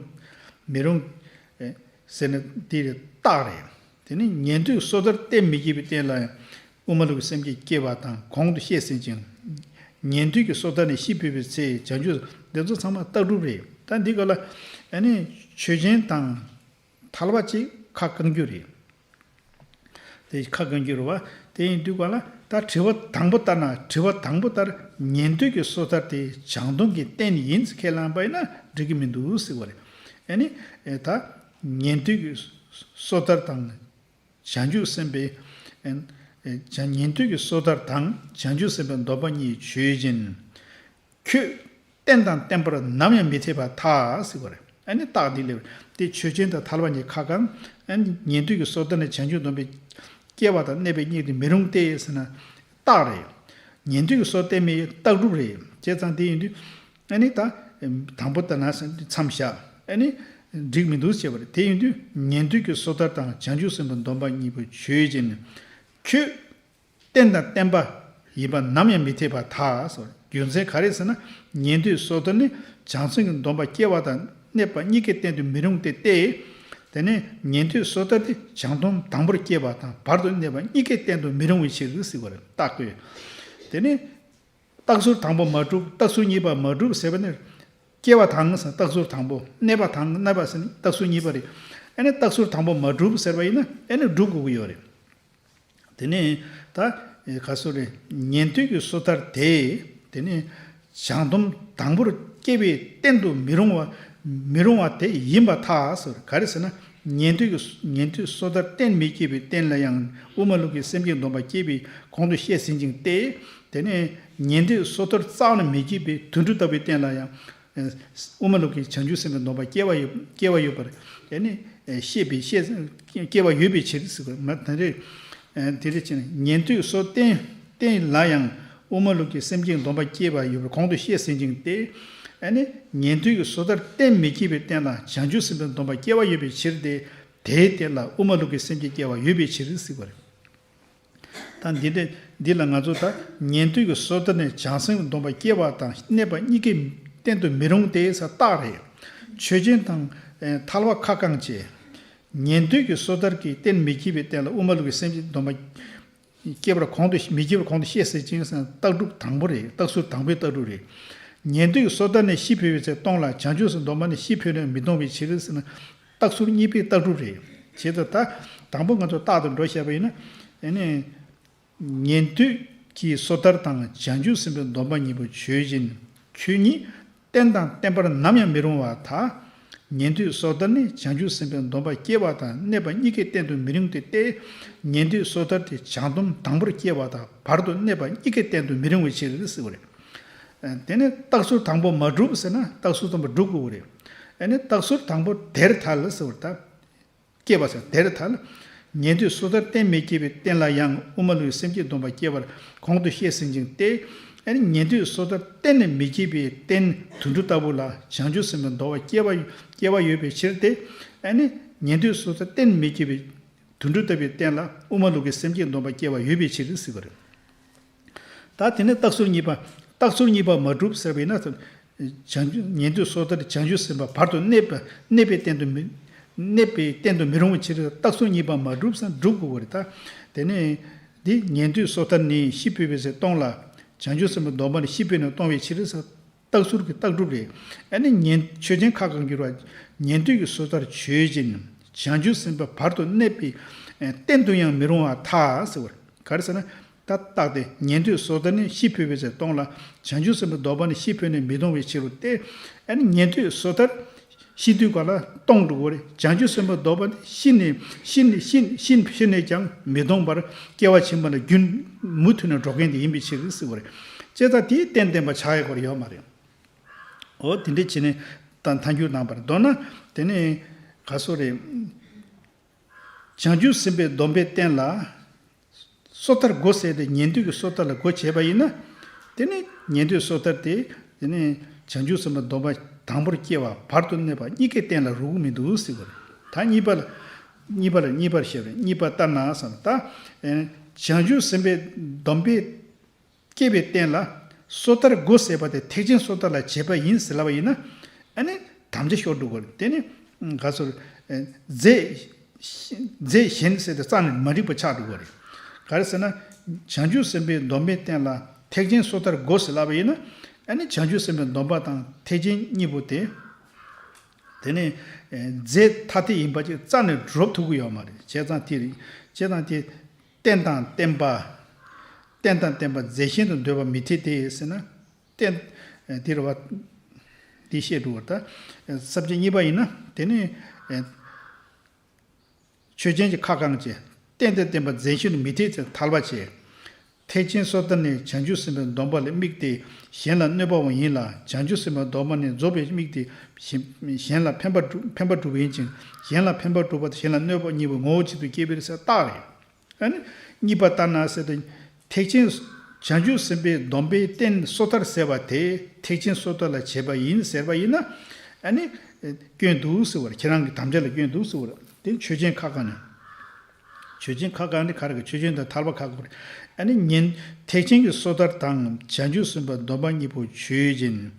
མི་རུང་། ཟེར་ན་དེ་རྟགས་རེད། དེ་ནི་ཉན་ཐོས་སོ་ཐར་གཏན་མི་འཁེལ་བའི་རྟེན་ལ་ཡང་དབུ་མ་ལུགས་ཀྱི་སེམས་བསྐྱེད་སྐྱེ་བ་དང་གོང་དུ་བཤད་ཟིན་ཅིང་། ཉན་ཐོས་ཀྱི་སོ་ཐར་ནི་ཤི་འཕོས་པའི་ཚེ་བྱང་ཆུབ་འདི་ཚོ་ཚང་མ་རྟགས་གྲུབ་རེད། ད་འདི་ག་ལ་ཨ་ནི་ཆོས་ཅན་དང་ཐལ་བ་གཅིག་ཁ་བསྐང་རྒྱུ་རེད། དེ་ཁ་བསྐང་རྒྱུ་རེད་བ། དེ་ཡིན་དུས་ག་ལ་ད་དྲི་བ་དང་པོ་ལྟར་ན། དྲི་བ་དང་པོ་ལྟར་ཉན་ཐོས་ཀྱི་སོ་ཐར་དེ་བྱང་སྡོམ་གྱི་རྟེན་ཡིན་ཟེར་ཁས་བླངས་པ་ཡིན་ན་འགྲིག་གི་མི་འདུག་ཟེར་བ་རེད། ཨ་ནི་ད་ཉན་ཐོས་ཀྱི་སོ་ཐར་དང་། བྱང་ཆུབ་སེམས་དཔའི། ཨེ། ཨེ། བྱང་ཉན་ཐོས་ཀྱི་སོ་ཐར་དང་བྱང་ཆུབ་སེམས་དཔའི་སྡོམ་པ་གཉིས་ཆོས་ཅན། ཁྱོད་རྟེན་དང་བརྟེན་པར་ནམ་ཡང་མི་འཐད་པར་ཐལ་ཟེར་བ་རེད། ཨ་ནི་རྟགས་འདི་ལས་དེ་ཆོས་ཅན་དང་ཐལ་བ་གཉིས་ཁ་བསྐང་། ཨ་ནི་ཉན་ཐོས་ཀྱི་སོ་ཐར་ནི་བྱང་ཆུབ་སྡོམ་པའི་སྐྱེ་བ་དང་གནས་པའི་གཉིས་དེ་མི་རུང་སྟེ་ཟེར་ན། རྟགས་རེད། ཉན་ཐོས་ཀྱི་སོ་ཐར་མེད་རྟགས་གྲུབ་རེད། བྱས་ཙང་དེ་ཡིན་དུས། ཨ་ནི་ད། དང་པོ་ལྟར་ན་ཟེར་མཚམས་བཞག་ཨ་ནི། འགྲིག་མི་འདུག་ཅེས་པ་རེད། དེ་ཡིན་དུས་ཉན་ཐོས་ཀྱི་སོ་ཐར་དང་བྱང་ཆུབ་སེམས་དཔའི་སྡོམ་པ་གཉིས་པོ་ཆོས་ཅན། ཁྱོད། རྟེན་དང་བརྟེན་པ་ཡིན་པ་ནམ་ཡང་མི་འཐད་པར་ཐལ་ཟེར། རྒྱུ་མཚན་ག་རེ་ཟེར་ན། ཉན་ཐོས་སོ་ཐར་ནི་བྱང་སེམས་ཀྱི་སྡོམ་པ་སྐྱེ་བ་དང་གནས་པ་གཉིས་ཀའི་སྟེང་དུ་མི་རུང་སྟེ་སྟེ། དེ་ནས་ཉན་ཐོས་སོ་ཐར་དེ་བྱང་སྡོམ་དང་པོར་སྐྱེ་བ་དང་བར་དུ་གནས་པ་གཉིས་ཀའི་སྟེང་དུ་མི་རུང་བའི་ཕྱིར་ཟེར་བ་རེད། རྟགས་བཀོད། དེ་ནས། རྟགས་ཟུར་དང་པོ་མ་གྲུབ། རྟགས་ཟུར་གཉིས་པ་མ་གྲུབ་ཟེར་བ་ནི། སྐྱེ་བ་དང་ཟེར་རྟགས་ཟུར་དང་པོ། གནས་པ་དང་གནས་པ་ཟེར་ནི་རྟགས་ཟུར་གཉིས་པ་རེད། ཨ་ནི་རྟགས་ཟུར་དང་པོ་མ་གྲུབ་ཟེར་བ་ཡིན་ན་ཨ་ནི་སྒྲུབ་དགོས་ཀྱི་ཡོད་རེད། དེ་ནས་ད་ག་སོ་རེད། ཉན་ཐོས་ཀྱི་སོ་ཐར་དེ། དེ་ནས་བྱང་སྡོམ་དང་པོར་སྐྱེ་བའི་རྟེན་དུ་མི་རུང་བ། མི་རུང་བ་དེ་ཡིན་པར་ཐལ་ཟེར། ག་རེ་ཟེར་ན། ཉན་ཐོས་ཀྱི་ཉན་ཐོས་སོ་ཐར་གཏན་མི་སྐྱེ་བའི་རྟེན་ལ་ཡང་དབུ་མ་ལུགས་ཀྱི་སེམས་བསྐྱེད་སྡོམ་པ་སྐྱེས་པའི་གོང་དུ་བཤད་ཟིན་ཅིང་སྟེ། དེ་ནས་ཉན་ཐོས་སོ་ཐར་རྩ་བ་ནས་མི་སྐྱེ་བའི་དུད་འགྲོ་ལྟ་བུའི་རྟེན་ལ་ཡང་དབུ་མ་ལུགས་ཀྱི་བྱང་ཆུབ་སེམས་དཔའི་སྡོམ་པ་སྐྱེ་བ་ཡོད་སྐྱེ་བ་ཡོད་པར་དེ་ནི་ཤེས་པའི་ཤེས་སྐྱེ་བ་ཡོད་པའི་ཕྱིར་ཟེར་དགོས་མ་དེ་རེད། དེ་རེད་ཅེ་ན་ཉན་ཐོས་སོ་རྟེན་རྟེན་ལ་ཡང་དབུ་མ་ལུགས་ཀྱི་སེམས་བསྐྱེད་སྡོམ་པ་སྐྱེས་པ་ཡོད་པར་གོང་དུ་བཤད་ཟིན་ཅིང་སྟེ། ཨ་ནི་ཉན་ཐོས་ཀྱི་སོ་ཐར་གཏན་མི་སྐྱེ་བའི་རྟེན་ལ་བྱང་ཆུབ་སེམས་དཔའི་སྡོམ་པ་སྐྱེ་བ་ཡོད་པའི་ཕྱིར་ཏེ། དེའི་རྟེན་ལ་དབུ་མ་ལུགས་ཀྱི་སེམས་བསྐྱེད་སྐྱེ་བ་ཡོད་པའི་ཕྱིར་ཟེར་བ་རེད། ད་འདི་འདྲ་འདི་ལ་ང་ཚོ་ད་ཉན་ཐོས་ཀྱི་སོ་ཐར་ནས་བྱང་སེམས་སྡོམ་པ་སྐྱེ་བ་དང་གནས་པ་གཉིས་ཀའི་རྟེན་དུ་མི་རུང་སྟེ་ས་རྟགས་རེད། ཆོས་ཅན་དང་ཐལ་བ་ཁ་བསྐང་བྱས། ཉན་ཐོས་ཀྱི་སོ་ཐར་གྱི་རྟེན་མི་སྐྱེ་བའི་རྟེན་ལ་དབུ་མ་ལུགས་ཀྱི་སེམས་བསྐྱེད་སྡོམ་པ་སྐྱེ་བར་གོང་དུ་མི་སྐྱེ་བར་གོང་དུ་བཤད་ཟེར་ཅིང་ཟེར་ན་རྟགས་གྲུབ་དང་པོ་རེད། རྟགས་ཟུར་དང་པོའི་རྟགས་གྲུབ་རེད། ཉན་ཐོས་ཀྱི་སོ་ཐར་ནས་ཤི་འཕོས་པའི་ཚེ་སྟོང་ལ་བྱང་ཆུབ་སེམས་སྡོམ་པ་ནི་ཤི་འཕོས་ནས་མི་གཏོང་བའི་ཕྱིར་ཟེར་ན་རྟགས་ཟུར་གཉིས་པའི་རྟགས་གྲུབ་རེད། བྱས་ཙང་ད་དང་པོ་ང་ཚོ་རྟགས་དུ་འགྲོ་བཤད་པ་ཡིན་ན། ཨ་ནི། ཉན་ཐོས་ཀྱི་སོ་ཐར་དང་བྱང་ཆུབ་སེམས་དཔའི་སྡོམ་པ་གཉིས་པོ་ཆོས་ཅན། ཆོས་ཉིད་རྟེན་དང་བརྟེན་པར་ནམ་ཡང་མི་རུང་བར་ཐལ། ཉན་ཐོས་སོ་ཐར་ནི་བྱང་ཆུབ་སེམས་དཔའི་སྡོམ་པ་སྐྱེ་བ་དང་གནས་པ་གཉིས་ཀའི་རྟེན་དུ་མི་རུང་སྟེ་སྟེ། ཉན་ཐོས་སོ་ཐར་དེ་བྱང་སྡོམ་དང་པོར་སྐྱེ་བ་དང་བར་དུ་གནས་པ་གཉིས་ཀའི་རྟེན་དུ་མི་རུང་བའི་ཕྱིར་ཟེར་བ་རེད། དེ་ནས་རྟགས་ཟུར་དང་པོ་མ་གྲུབ་ཟེར་ན་རྟགས་ཟུར་དང་པོ་སྒྲུབ་དགོས་པ་རེད། ཨ་ནི་རྟགས་ཟུར་དང་པོ་དེར་ཐལ་ཟེར་བ་ད། སྐྱེས་པ་ཟེར་དེར་ཐལ། ཉན་ཐོས་སོ་ཐར་གཏན་མི་སྐྱེ་བའི་རྟེན་ལ་ཡང་དབུ་མ་ལུགས་སེམས་བསྐྱེད་སྡོམ་པ་སྐྱེ་བར་གོང་དུ་བཤད་ཟིན་ཅིང་སྟེ། ཨ་ནི་ཉན་ཐོས་སོ་ཐར་གཏན་ནས་མི་སྐྱེ་བའི་རྟེན་དུད་འགྲོ་ལྟ་བུ་ལ་བྱང་ཆུབ་སེམས་དཔའི་སྡོམ་པ་སྐྱེ་བ་སྐྱེ་བ་ཡོད་པའི་ཕྱིར་ཏེ། ཨ་ནི་ཉན་ཐོས་སོ་ཐར་གཏན་མི་སྐྱེ་བའི་དུད་འགྲོ་ལྟ་བུའི་རྟེན་ལ་དབུ་མ་ལུགས་ཀྱི་སེམས་བསྐྱེད་སྡོམ་པ་སྐྱེ་བ་ཡོད་པའི་ཕྱིར་ཟེར་བ་རེད། ད་དེ་ནས་རྟགས་ཟུར་གཉིས་པ། རྟགས་ཟུར་གཉིས་པ་མ་གྲུབ་ཟེར་བས་ན། བྱང་ཆུབ་ཉན་ཐོས་སོ་ཐར་བྱང་ཆུབ་སེམས་དཔའ་བར་དུ་གནས་པ་གནས་པའི་རྟེན་དུ་མི་གནས་པའི་རྟེན་དུ་མི་རུང་བའི་ཕྱིར་རྟགས་ཟུར་གཉིས་པ་མ་གྲུབ་ཟེར་སྒྲུབ་དགོས་པ་རེད་ད། དེ་ནས་འདི་ཉན་ཐོས་སོ་ཐར་ནི་ཤི་འཕོས་པའི་ཚེ་སྟོང་ལ། བྱང་ཆུབ་སེམས་དཔའི་སྡོམ་པ་ནི་ཤི་འཕོས་ནས་གཏོང་བའི་ཕྱིར་ཟེར། རྟགས་ཟུར་གྱི་རྟགས་གྲུབ་རེད། ཨ་ནི་ཉན་ཆོས་ཅན་ཁ་བསྐང་འགྱུར་བ། ཉན་ཐོས་ཀྱི་སོ་ཐར་ཆོས་ཅན། བྱང་ཆུབ་སེམས་དཔའ་བར་དུ་གནས་པའི་རྟེན་དུ་ཡང་མི་རུང་བར་ཐལ་ཟེར་བ་རེད། ག་རེ་ཟེར་ན། ད་རྟགས་དེ་ཉན་ཐོས་སོ་ཐར་ནི་ཤི་འཕོས་པའི་ཚེ་སྟོང་ལ། བྱང་ཆུབ་སེམས་དཔའི་སྡོམ་པ་ནི་ཤི་འཕོས་ནས་མི་གཏོང་བའི་ཕྱིར་རོ་སྟེ། ཨ་ནི་ཉན་ཐོས་སོ་ཐར་ཤི་དུས་ག་ལ་གཏོང་འགྲོ་གི་རེད། བྱང་ཆུབ་སེམས་དཔའི་སྡོམ་པ་ནི་ཤི་ནས་ཤི་ནས་ཤི་ཤི་ཤི་ནས་ཀྱང་མི་གཏོང་བར་སྐྱེ་བ་ཕྱི་མ་ལ་རྒྱུན་མུ་མཐུད་ནས་འགྲོ་མཁན་དེ་ཡིན་པའི་ཕྱིར་ཟེར་བ་རེད། བྱས་ཙང་དེའི་རྟེན་བརྟེན་པ་ཆགས་ཡག་གི་ཡོད་མ་རེད། འོ་དེ་འདྲ་བྱས་ནས་ད་མཐའ་འཁྱོངས་གནང་བར་མདོར་ན་དེ་ནས་ག་སོ་རེད། བྱང་ཆུབ་སེམས་དཔའི་སྡོམ་པའི་རྟེན་ལ། སོ་ཐར་དགོས་ཟེར་ཏེ་ཉན་ཐོས་ཀྱི་སོ་ཐར་ལ་དགོས་བྱས་པ་ཡིན་ན། དེ་ནི་ཉན་ཐོས་སོ་ཐར་དེ་དེ་ནི་བྱང་ཆུབ་སེམས་དཔའི་སྡོམ་པ་དང་པོར་སྐྱེ་བ་བར་དུ་གནས་པ་གཉིས་ཀའི་རྟེན་ལ་རུང་གི་མི་འདུག་ཟེར་བ་རེད། ད་གཉིས་པ་ལ་གཉིས་པ་ལ་གཉིས་པར་བཤད་པ་རེད། གཉིས་པ་ལྟར་ན་བསམ་ད། བྱང་ཆུབ་སེམས་དཔའི་སྡོམ་པའི་སྐྱེ་བའི་རྟེན་ལ་སོ་ཐར་དགོས་ཟེར་བ་དེ་ཐེག་ཆེན་སོ་ཐར་ལ་བྱེད་པ་ཡིན་ཟེར་ལབ་པ་ཡིན་ན། ཨ་ནི་དམ་བཅའ་ཤོར་འགྲོ་གི་རེད། དེ་ནི་ག་ཚོད་རྫས་རྫས་གཞན་ཟེར་ཏེ་རྩ་ནས་མ་འགྲིག་པ་ཆགས་འགྲོ་གི་རེད། ག་རེ་ཟེར་ན། བྱང་ཆུབ་སེམས་དཔའི་སྡོམ་པའི་རྟེན་ལ་ཐེག་ཆེན་སོ་ཐར་དགོས་ཟེར་ལབ་པ་ཡིན་ན། ཨ་ནི་བྱང་ཆུབ་སེམས་དཔའི་སྡོམ་པ་དང་ཐེག་ཆེན་གཉིས་པོ་དེ། དེ་ནི་རྫས་ཐ་དད་ཡིན་པ་ཅིག་རྩ་ནས་སྒྲུབ་ཐུབ་ཀྱི་ཡོད་མ་རེད། བྱས་ཙང་དེ་རེད། བྱས་ཙང་དེ། རྟེན་དང་བརྟེན་པ། རྟེན་དང་བརྟེན་པ་རྫས་གཞན་དུ་འདོད་པ་མི་འཐད་དེ་ཟེར་ན། རྟེན། དེ་རེད་བ། འདི་བཤད་འགྲོ་བར་ད། ས་བཅད་གཉིས་པ་ཡིན་ན་དེ་ནི། ཆོས་ཅན་གྱི་ཁ་བསྐང་བྱས། རྟེན་དང་བརྟེན་པ་རྫས་གཞན་དུ་མི་འཐད་ཚེ་ཐལ་བ་བྱས། ཐེག་ཆེན་སོ་ཐར་ནི་བྱང་ཆུབ་སེམས་དཔའི་སྡོམ་པ་ལ་དམིགས་ཏེ་གཞན་ལ་གནོད་པའང་ཡིན་ལ། བྱང་ཆུབ་སེམས་དཔའི་སྡོམ་པ་ནི་རྫོགས་པའི་དམིགས་ཏེ་གཞན་གཞན་ལ་ཕན་པ་སྒྲུབ་ཕན་པ་སྒྲུབ་པ་ཡིན་ཅིང་གཞན་ལ་ཕན་པ་སྒྲུབ་པ་དང་གཞན་ལ་གནོད་པ་གཉིས་པོ་ངོ་བོ་གཅིག་ཏུ་སྐྱེས་པའི་ས་རྟགས་རེད། ཨ་ནི། གཉིས་པ་ལྟར་ན་ཟེར་ཏེ། ཐེག་ཆེན། བྱང་ཆུབ་སེམས་དཔའི་སྡོམ་པའི་རྟེན་སོ་ཐར་ཟེར་བ་དེ་ཐེག་ཆེན་སོ་ཐར་ལ་བྱེད་པ་ཡིན་ཟེར་བ་ཡིན་ན། ཨ་ནི། སྐྱོན་འདུག་ཟེར་བ་རེད། ཁྱེད་རང་གི་དམ་བཅའ་ལ་སྐྱོན་འདུག་ཟེར་བ་རེད། དེ་ཆོས་ཅན་ཁ་བསྐང་ནས། ཆོས་ཅན་ཁ་བསྐང་ནི་ག་རེ་གི་ཆོས་ཅན་དང་ཐལ་བ་ཁ་བསྐང་རེད། ཨ་ནི་ཉན། ཐེག་ཆེན་གྱི་སོ་ཐར་དང་བྱང་ཆུབ་སེམས་དཔའི་སྡོམ་པ་གཉིས་པོ་ཆོས་ཅན།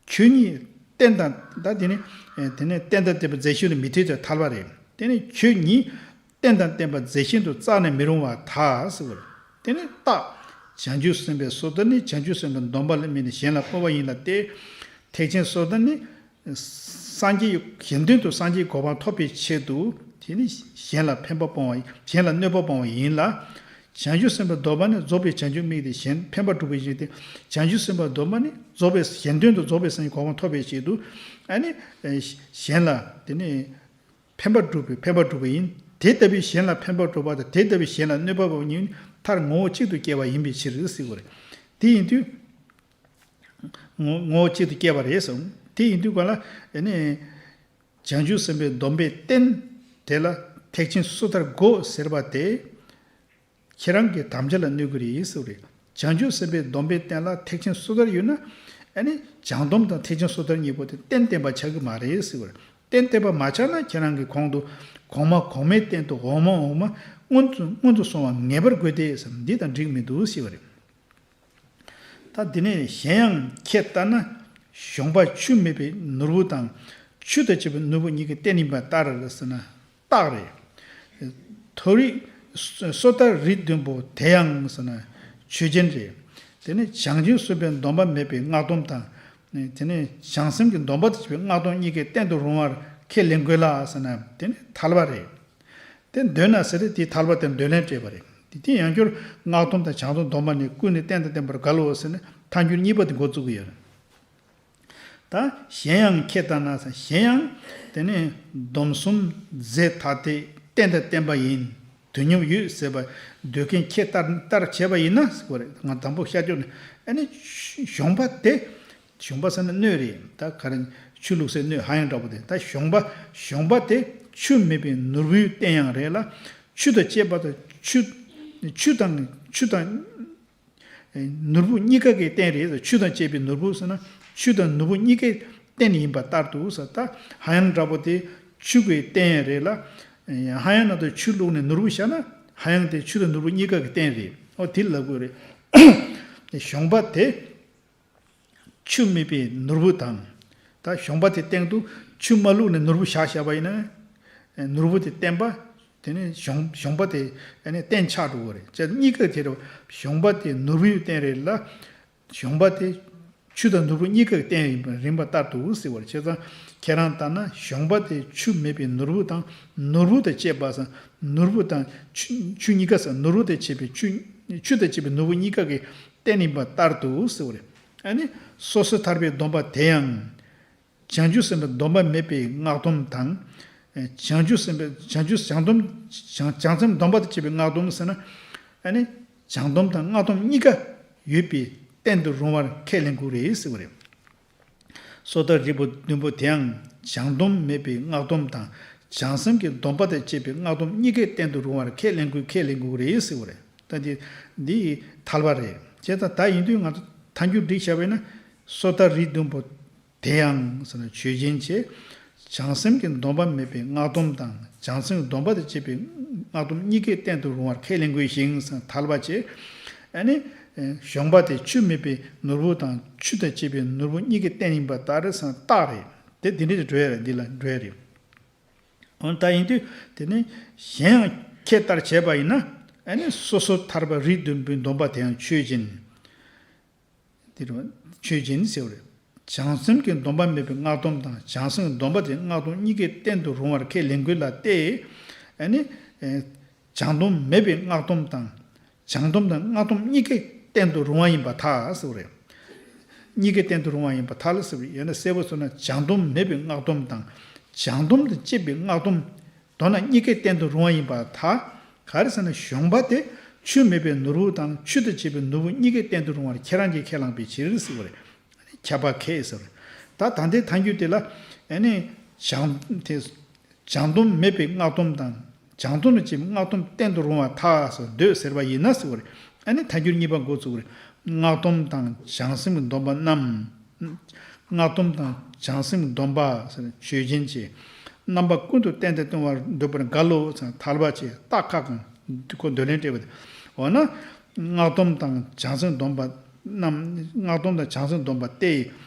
ཆོས་ཉིད་རྟེན་དང་ད་དེ་ནི། དེ་ནི་རྟེན་དང་བརྟེན་པ་རྫས་གཞན་དུ་མི་འཐད་ཅེས་ཐལ་བ་རེད། དེ་ནི་ཆོས་ཉིད་རྟེན་དང་བརྟེན་པ་རྫས་གཞན་དུ་རྩ་ནས་མི་རུང་བར་ཐལ་ཟེར་བ་རེད། དེ་ནི་རྟགས། བྱང་ཆུབ་སེམས་དཔའི་སོ་ཐར་ནི་བྱང་ཆུབ་སེམས་དཔའི་སྡོམ་པ་ལ་དམིགས་ནས་གཞན་ལ་གནོད་པ་ཡིན་ལ་སྟེ། ཐེག་ཆེན་སོ་ཐར་ནི། སངས་རྒྱས་གཞན་དོན་དུ་སངས་རྒྱས་གོ་འཕང་ཐོབ་པའི་ཆེད་དུ་དེ་ནི་གཞན་ལ་ཕན་པ་སྤོང་བ་གཞན་ལ་གནོད་པ་སྤོང་བ་ཡིན་ལ། བྱང་ཆུབ་སེམས་དཔའི་སྡོམ་པ་ནི་རྫོགས་པའི་བྱང་ཆུབ་དམིགས་ཏེ་གཞན་ཕན་པ་སྒྲུབ་པའི་ཆེད་དུ། བྱང་ཆུབ་སེམས་དཔའི་སྡོམ་པ་ནི་རྫོགས་པའི་གཞན་དོན་དུ་རྫོགས་པའི་སངས་རྒྱས་གོ་འཕང་ཐོབ་པའི་ཆེད་དུ། ཨ་ནི། གཞན་ལ་དེ་ནི། ཕན་པ་སྒྲུབ་པའི་ཕན་པ་སྒྲུབ་པ་ཡིན། དེ་ལྟ་བུའི་གཞན་ལ་ཕན་པ་སྒྲུབ་པ་དང་དེ་ལྟ་བུའི་གཞན་ལ་གནོད་པ་སྒྲུབ་པ་གཉིས་མཐར་ངོ་བོ་གཅིག་ཏུ་སྐྱེ་བ་ཡིན་པའི་ཕྱིར་ཟེར་གྱི་ཡོད་རེད། དེ་ཡིན་དུས། ངོ་ངོ་བོ་གཅིག་ཏུ་སྐྱེས་པ་རེད་གསུངས། དེ་ཡིན་དུས་ག་ལ་ཨེ་ནི། བྱང་ཆུབ་སེམས་དཔའི་སྡོམ་པའི་རྟེན་དེ་ལ་ཐེག་ཆེན་སོ་ཐར་དགོས་ཟེར་བ་དེ། ཁྱེད་རང་གི་དམ་བཅའ་ལ་གནོད་ཀྱི་རེད་ཟེར་བ་རེད། བྱང་ཆུབ་སེམས་དཔའི་སྡོམ་པའི་རྟེན་ལ་ཐེག་ཆེན་སོ་ཐར་ཡོད་ན། ཨེ་ནི། བྱང་སྡོམ་དང་ཐེག་ཆེན་སོ་ཐར་གཉིས་པོ་དེ་རྟེན་བརྟེན་པ་ཆགས་ཀྱི་མ་རེད་ཟེར་བ་རེད། རྟེན་བརྟེན་པ་མ་ཆགས་ན་ཁྱེད་རང་གིས་གོང་དུ། གོང་མ་གོང་མའི་རྟེན་དུ་འོག་མ་འོག་མ་སྔོན་དུ་སྔོན་དུ་སོང་བ་ངེས་པར་དགོས་ཏེ་ཟེར་འདི་དང་འགྲིག་མི་འདུག་ཟེར་བ་རེད། ད་དེ་ནས་གཞན་ཡང་ཁྱེད་ལྟར་ན། གཞོང་པ་ཆུ་མེད་པའི་ནོར་བུ་དང་། ཆུ་དང་བཅས་པའི་ནོར་བུ་གཉིས་ཀྱི་རྟེན་ཡིན་པ་ལྟར་ཟེར་ན་རྟགས་རེད། མཐོ་རིས་སོ་ཐར་རིགས་བདུན་པོ་དེ་ཡང་ཟེར་ན་ཆོས་ཅན་རེད། དེ་ནས་བྱང་ཆུབ་སེམས་དཔའི་སྡོམ་པ་མེད་པའི་སྔགས་སྡོམ་དང་། དེ་ནས་བྱང་སེམས་ཀྱི་སྡོམ་པ་དང་བཅས་པའི་སྔགས་སྡོམ་གཉིས་ཀའི་རྟེན་དུ་རུང་བར་ཁས་ལེན་དགོས་ལ་ཟེར་ན་དེ་ནི་ཐལ་བ་རེད། དེ་འདོད་ན་ཟེར་ཏེ་དེའི་ཐལ་བ་དེར་འདོད་ལན་སྤྲད་པ་རེད། དེ་དེ་ཡང་སྐྱར་སྔགས་སྡོམ་དང་བྱང་སྡོམ་སྡོམ་པ་ནི་ཀུན་ནས་རྟེན་དང་བརྟེན་པར་འགལ་ལོ་ཟེར་ནས་ཐལ་འགྱུར་གཉིས་པ་དེ་འགོ་བཙུགས་ཀྱི་ཡོད་རེད། ད་གཞན་ཡང་ཁྱེད་ལྟར་ན་ཟེར་གཞན་ཡང་དེ་ནི་སྡོམ་གསུམ་རྫས་ཐ་དད་རྟེན་དང་བརྟེན་པ་ཡིན། དུས་མཉམ་ཡོད་ཟེར་བ་འདོད་མཁན་ཁྱེད་ལྟར་ལྟར་བྱས་པ་ཡིན་ན་ཟེར་བ་རེད། ང་དང་པོ་ཤར་ཕྱོགས་ནས་ཨ་ནི་གཞོང་པ་དེ། གཞོང་པ་ཟེར་ན་སྣོད་རེད། ད་ག་རེ་ཆུ་བླུགས་སའི་སྣོད་ཧ་ཡང་འདྲ་པོ་དེ། ད་གཞོང་པ་གཞོང་པ་དེ་ཆུ་མེད་པའི་ནོར་བུའི་རྟེན་ཡང་རེད་ལ། ཆུ་དང་བཅས་པ་དང་ཆུ་ཆུ་དང་ཆུ་དང་ནོར་བུ་གཉིས་ཀ་གི་རྟེན་རེད། ཆུ་དང་བཅས་པའི་ནོར་བུ་ཟེར་ན་ཆུ་དང་ནོར་བུ་གཉིས་ཀའི་རྟེན་ཡིན་པ་ལྟར་དུ་ཟེར། ད་ཧ་ཡང་འདྲ་པོ་དེ་ཆུ་གི་རྟེན་རེད་ལ། ཧ་ཡང་ནང་དུ་ཆུ་བླུགས་ནས་ནོར་བུ་བཞག་ན་ཧ་ཡང་དེ་ཆུ་དང་ནོར་བུ་གཉིས་ཀ་གི་རྟེན་རེད། ཨོ་དེ་ལབ་དགོས་རེད། གཞོང་པ་དེ། ཆུ་མེད་པའི་ནོར་བུ་དང་། ད་གཞོང་པ་དེ་སྟེང་དུ་ཆུ་མ་བླུགས་ནས་ནོར་བུ་བཞག་བཞག་པ་ཡིན་ན། ནོར་བུ་དེ་བརྟེན་པ། དེ་ནི་གཞོང་གཞོང་པ་དེ་ཨ་ནི་རྟེན་ཆགས་འགྲོ་གི་རེད། ཅེས་གཉིས་ཀ་དེ་རུ་གཞོང་པ་དེ་ནོར་བུའི་རྟེན་རེད་ལ། གཞོང་པ་དེ་ཆུ་དང་ནོར་བུ་གཉིས་ཀའི་རྟེན་ཡིན་པ་རིམ་པ་ལྟར་དུ་ཟེར་བར་བྱས་ཙང་ཁྱེད་རང་ལྟར་ན་གཞོང་པ་དེ་ཆུ་མེད་པའི་ནོར་བུ་དང་ནོར་བུ་དང་བཅས་པ་ཟེར། ནོར་བུ་དང་ཆུ་ཆུ་གཉིས་ཀ་ཟེར་ནོར་བུ་དང་བཅས་པའི་ཆུ་ཆུ་དང་བཅས་པའི་ནོར་བུ་གཉིས་ཀ་གི་རྟེན་ཡིན་པ་ལྟར་དུ་ཟེར་བ་རེད། ཨ་ནི་སོ་སོ་ཐར་པའི་སྡོམ་པ་དེ་ཡང་། བྱང་ཆུབ་སེམས་དཔའི་སྡོམ་པ་མེད་པའི་སྔགས་སྡོམ་དང་། བྱང་ཆུབ་སེམས་དཔའི་བྱང་ཆུབ་བྱང་སྡོམ་བྱང་བྱང་སེམས་སྡོམ་པ་དང་བཅས་པའི་སྔགས་སྡོམ་ཟེར་ན། ཨ་ནི་བྱང་སྡོམ་དང་སྔགས་སྡོམ་གཉིས་ཀ་ཡོད་པའི་རྟེན་དུ་རུང་བར་ཁས་ལེན་དགོས་རེད་ཟེར་བ་རེད། སོ་ཐར་རིགས་པ་བདུན་པོ་དེའང་བྱང་སྡོམ་མེད་པའི་སྔགས་སྡོམ་དང་བྱང་སེམས་ཀྱི་སྡོམ་པ་དང་བཅས་པའི་སྔགས་སྡོམ་གཉིས་ཀའི་རྟེན་དུ་རུང་བར་ཁས་ལེན་དགོས་ཁས་ལེན་དགོས་རེད་ཟེར་བ་རེད། ད་འདི་འདི་ཐལ་བ་རེད། བྱས་ཙང་ད་ཡིན་དུས་ང་ཚོ་ཐལ་འགྱུར་སྒྲིག་བྱ་བས་ན་སོ་ཐར་རིགས་བདུན་པོ་དེ་ཡང་ཟེར་ན་ཆོས་ཅན་བྱས། བྱང་སེམས་ཀྱི་སྡོམ་པ་མེད་པའི་སྔགས་སྡོམ་དང་བྱང་སེམས་ཀྱི་སྡོམ་པ་དང་བཅས་པའི་སྔགས་སྡོམ་གཉིས་ཀའི་རྟེན་དུ་རུང་བར་ཁས་ལེན་དགོས་ཤིང་ཟེར་ན་ཐལ་བ་བྱས། ཨ་ནི། གཞོང་པ་དེ་ཆུ་མེད་པའི་ནོར་བུ་དང་ཆུ་དང་བཅས་པའི་ནོར་བུ་གཉིས་ཀའི་རྟེན་ཡིན་པ་ལྟར་ཟེར་ན་རྟགས་རེད། དེ་འདི་འདྲ་འགྲོ་ཡ་རེད། འདི་ལ་འགྲོ་ཡ་རེད། འོ་ད་ཡིན་དུས་དེ་ནི་གཞན་ཡང་ཁྱེད་ལྟར་བྱས་པ་ཡིན་ན་ཨ་ནི་སོ་སོ་ཐར་པ་རིགས་བདུན་པོའི་སྡོམ་པ་དེ་ཡང་ཆོས་ཅན། དེ་རུ་ཆོས་ཅན་ཟེར་བ་རེད། བྱང་སེམས་ཀྱི་སྡོམ་པ་མེད་པའི་སྔགས་སྡོམ་དང་བྱང་སེམས་ཀྱི་སྡོམ་པ་དེ་སྔགས་སྡོམ་གཉིས་ཀའི་རྟེན་དུ་རུང་བར་ཁས་ལེན་དགོས་ལ་སྟེ། ཨ་ནི། བྱང་སྡོམ་མེད་པའི་སྔགས་སྡོམ་དང་། བྱང་སྡོམ་དང་སྔགས་སྡོམ་གཉིས་ཀའི་རྟེན་དུ་རུང་བ་ཡིན་པར་ཐལ་ཟེར་བ་རེད། གཉིས་ཀའི་རྟེན་དུ་རུང་བ་ཡིན་པར་ཐལ་ཟེར་བ་ཡོད་ན་གསལ་པོ་སོང་ན་བྱང་སྡོམ་མེད་པའི་སྔགས་སྡོམ་དང་། བྱང་སྡོམ་དང་བཅས་པའི་སྔགས་སྡོམ། མདོར་ན་གཉིས་ཀའི་རྟེན་དུ་རུང་བ་ཡིན་པར་ཐལ། ག་རེ་ཟེར་ན་གཞོང་པ་དེ་ཆུ་མེད་པའི་ནོར་བུ་དང་ཆུ་དང་བཅས་པའི་ནོར་བུ་གཉིས་ཀའི་རྟེན་དུ་རུང་བར་ཁྱེད་རང་གིས་ཁས་བླངས་པའི་ཕྱིར་ཟེར་བ་རེད། ཁྱབ་པ་ཁས་ཟེར་བ་རེད། ད་ད་ལྟའི་ཐལ་འགྱུར་དེ་ལ་ཨ་ནི་བྱང་དེ། བྱང་སྡོམ་མེད་པའི་སྔགས་སྡོམ་དང་། བྱང་སྡོམ་ལ་བྱེད་པའི་སྔགས་སྡོམ་རྟེན་དུ་རུང་བར་ཐལ་ཟེར་འདོད་ཟེར་བ་ཡིན་ན་ཟེར་བ་རེད། ཨ་ནི་ཐལ་འགྱུར་གཉིས་པ་འགོ་ཚུགས་པ་རེད། སྔགས་སྡོམ་དང་བྱང་སེམས་ཀྱི་སྡོམ་པ་རྣམས། སྔགས་སྡོམ་དང་བྱང་སེམས་ཀྱི་སྡོམ་པ་ཟེར་ཆོས་ཅན་བྱས། རྣམ་པ་ཀུན་ཏུ་རྟེན་དུ་བསྟན་པར་འདོད་པར་འགལ་ལོ་ཟེར་ཐལ་བ་བྱས་རྟགས་ཁ་གང་ཁོ་འདོད་ལན་སྤྲད་པ་དེ། འོ་ན། སྔགས་སྡོམ་དང་བྱང་སེམས་སྡོམ་པ་རྣམས་སྔགས་སྡོམ་དང་བྱང་སེམས་སྡོམ་པ་སྟེ།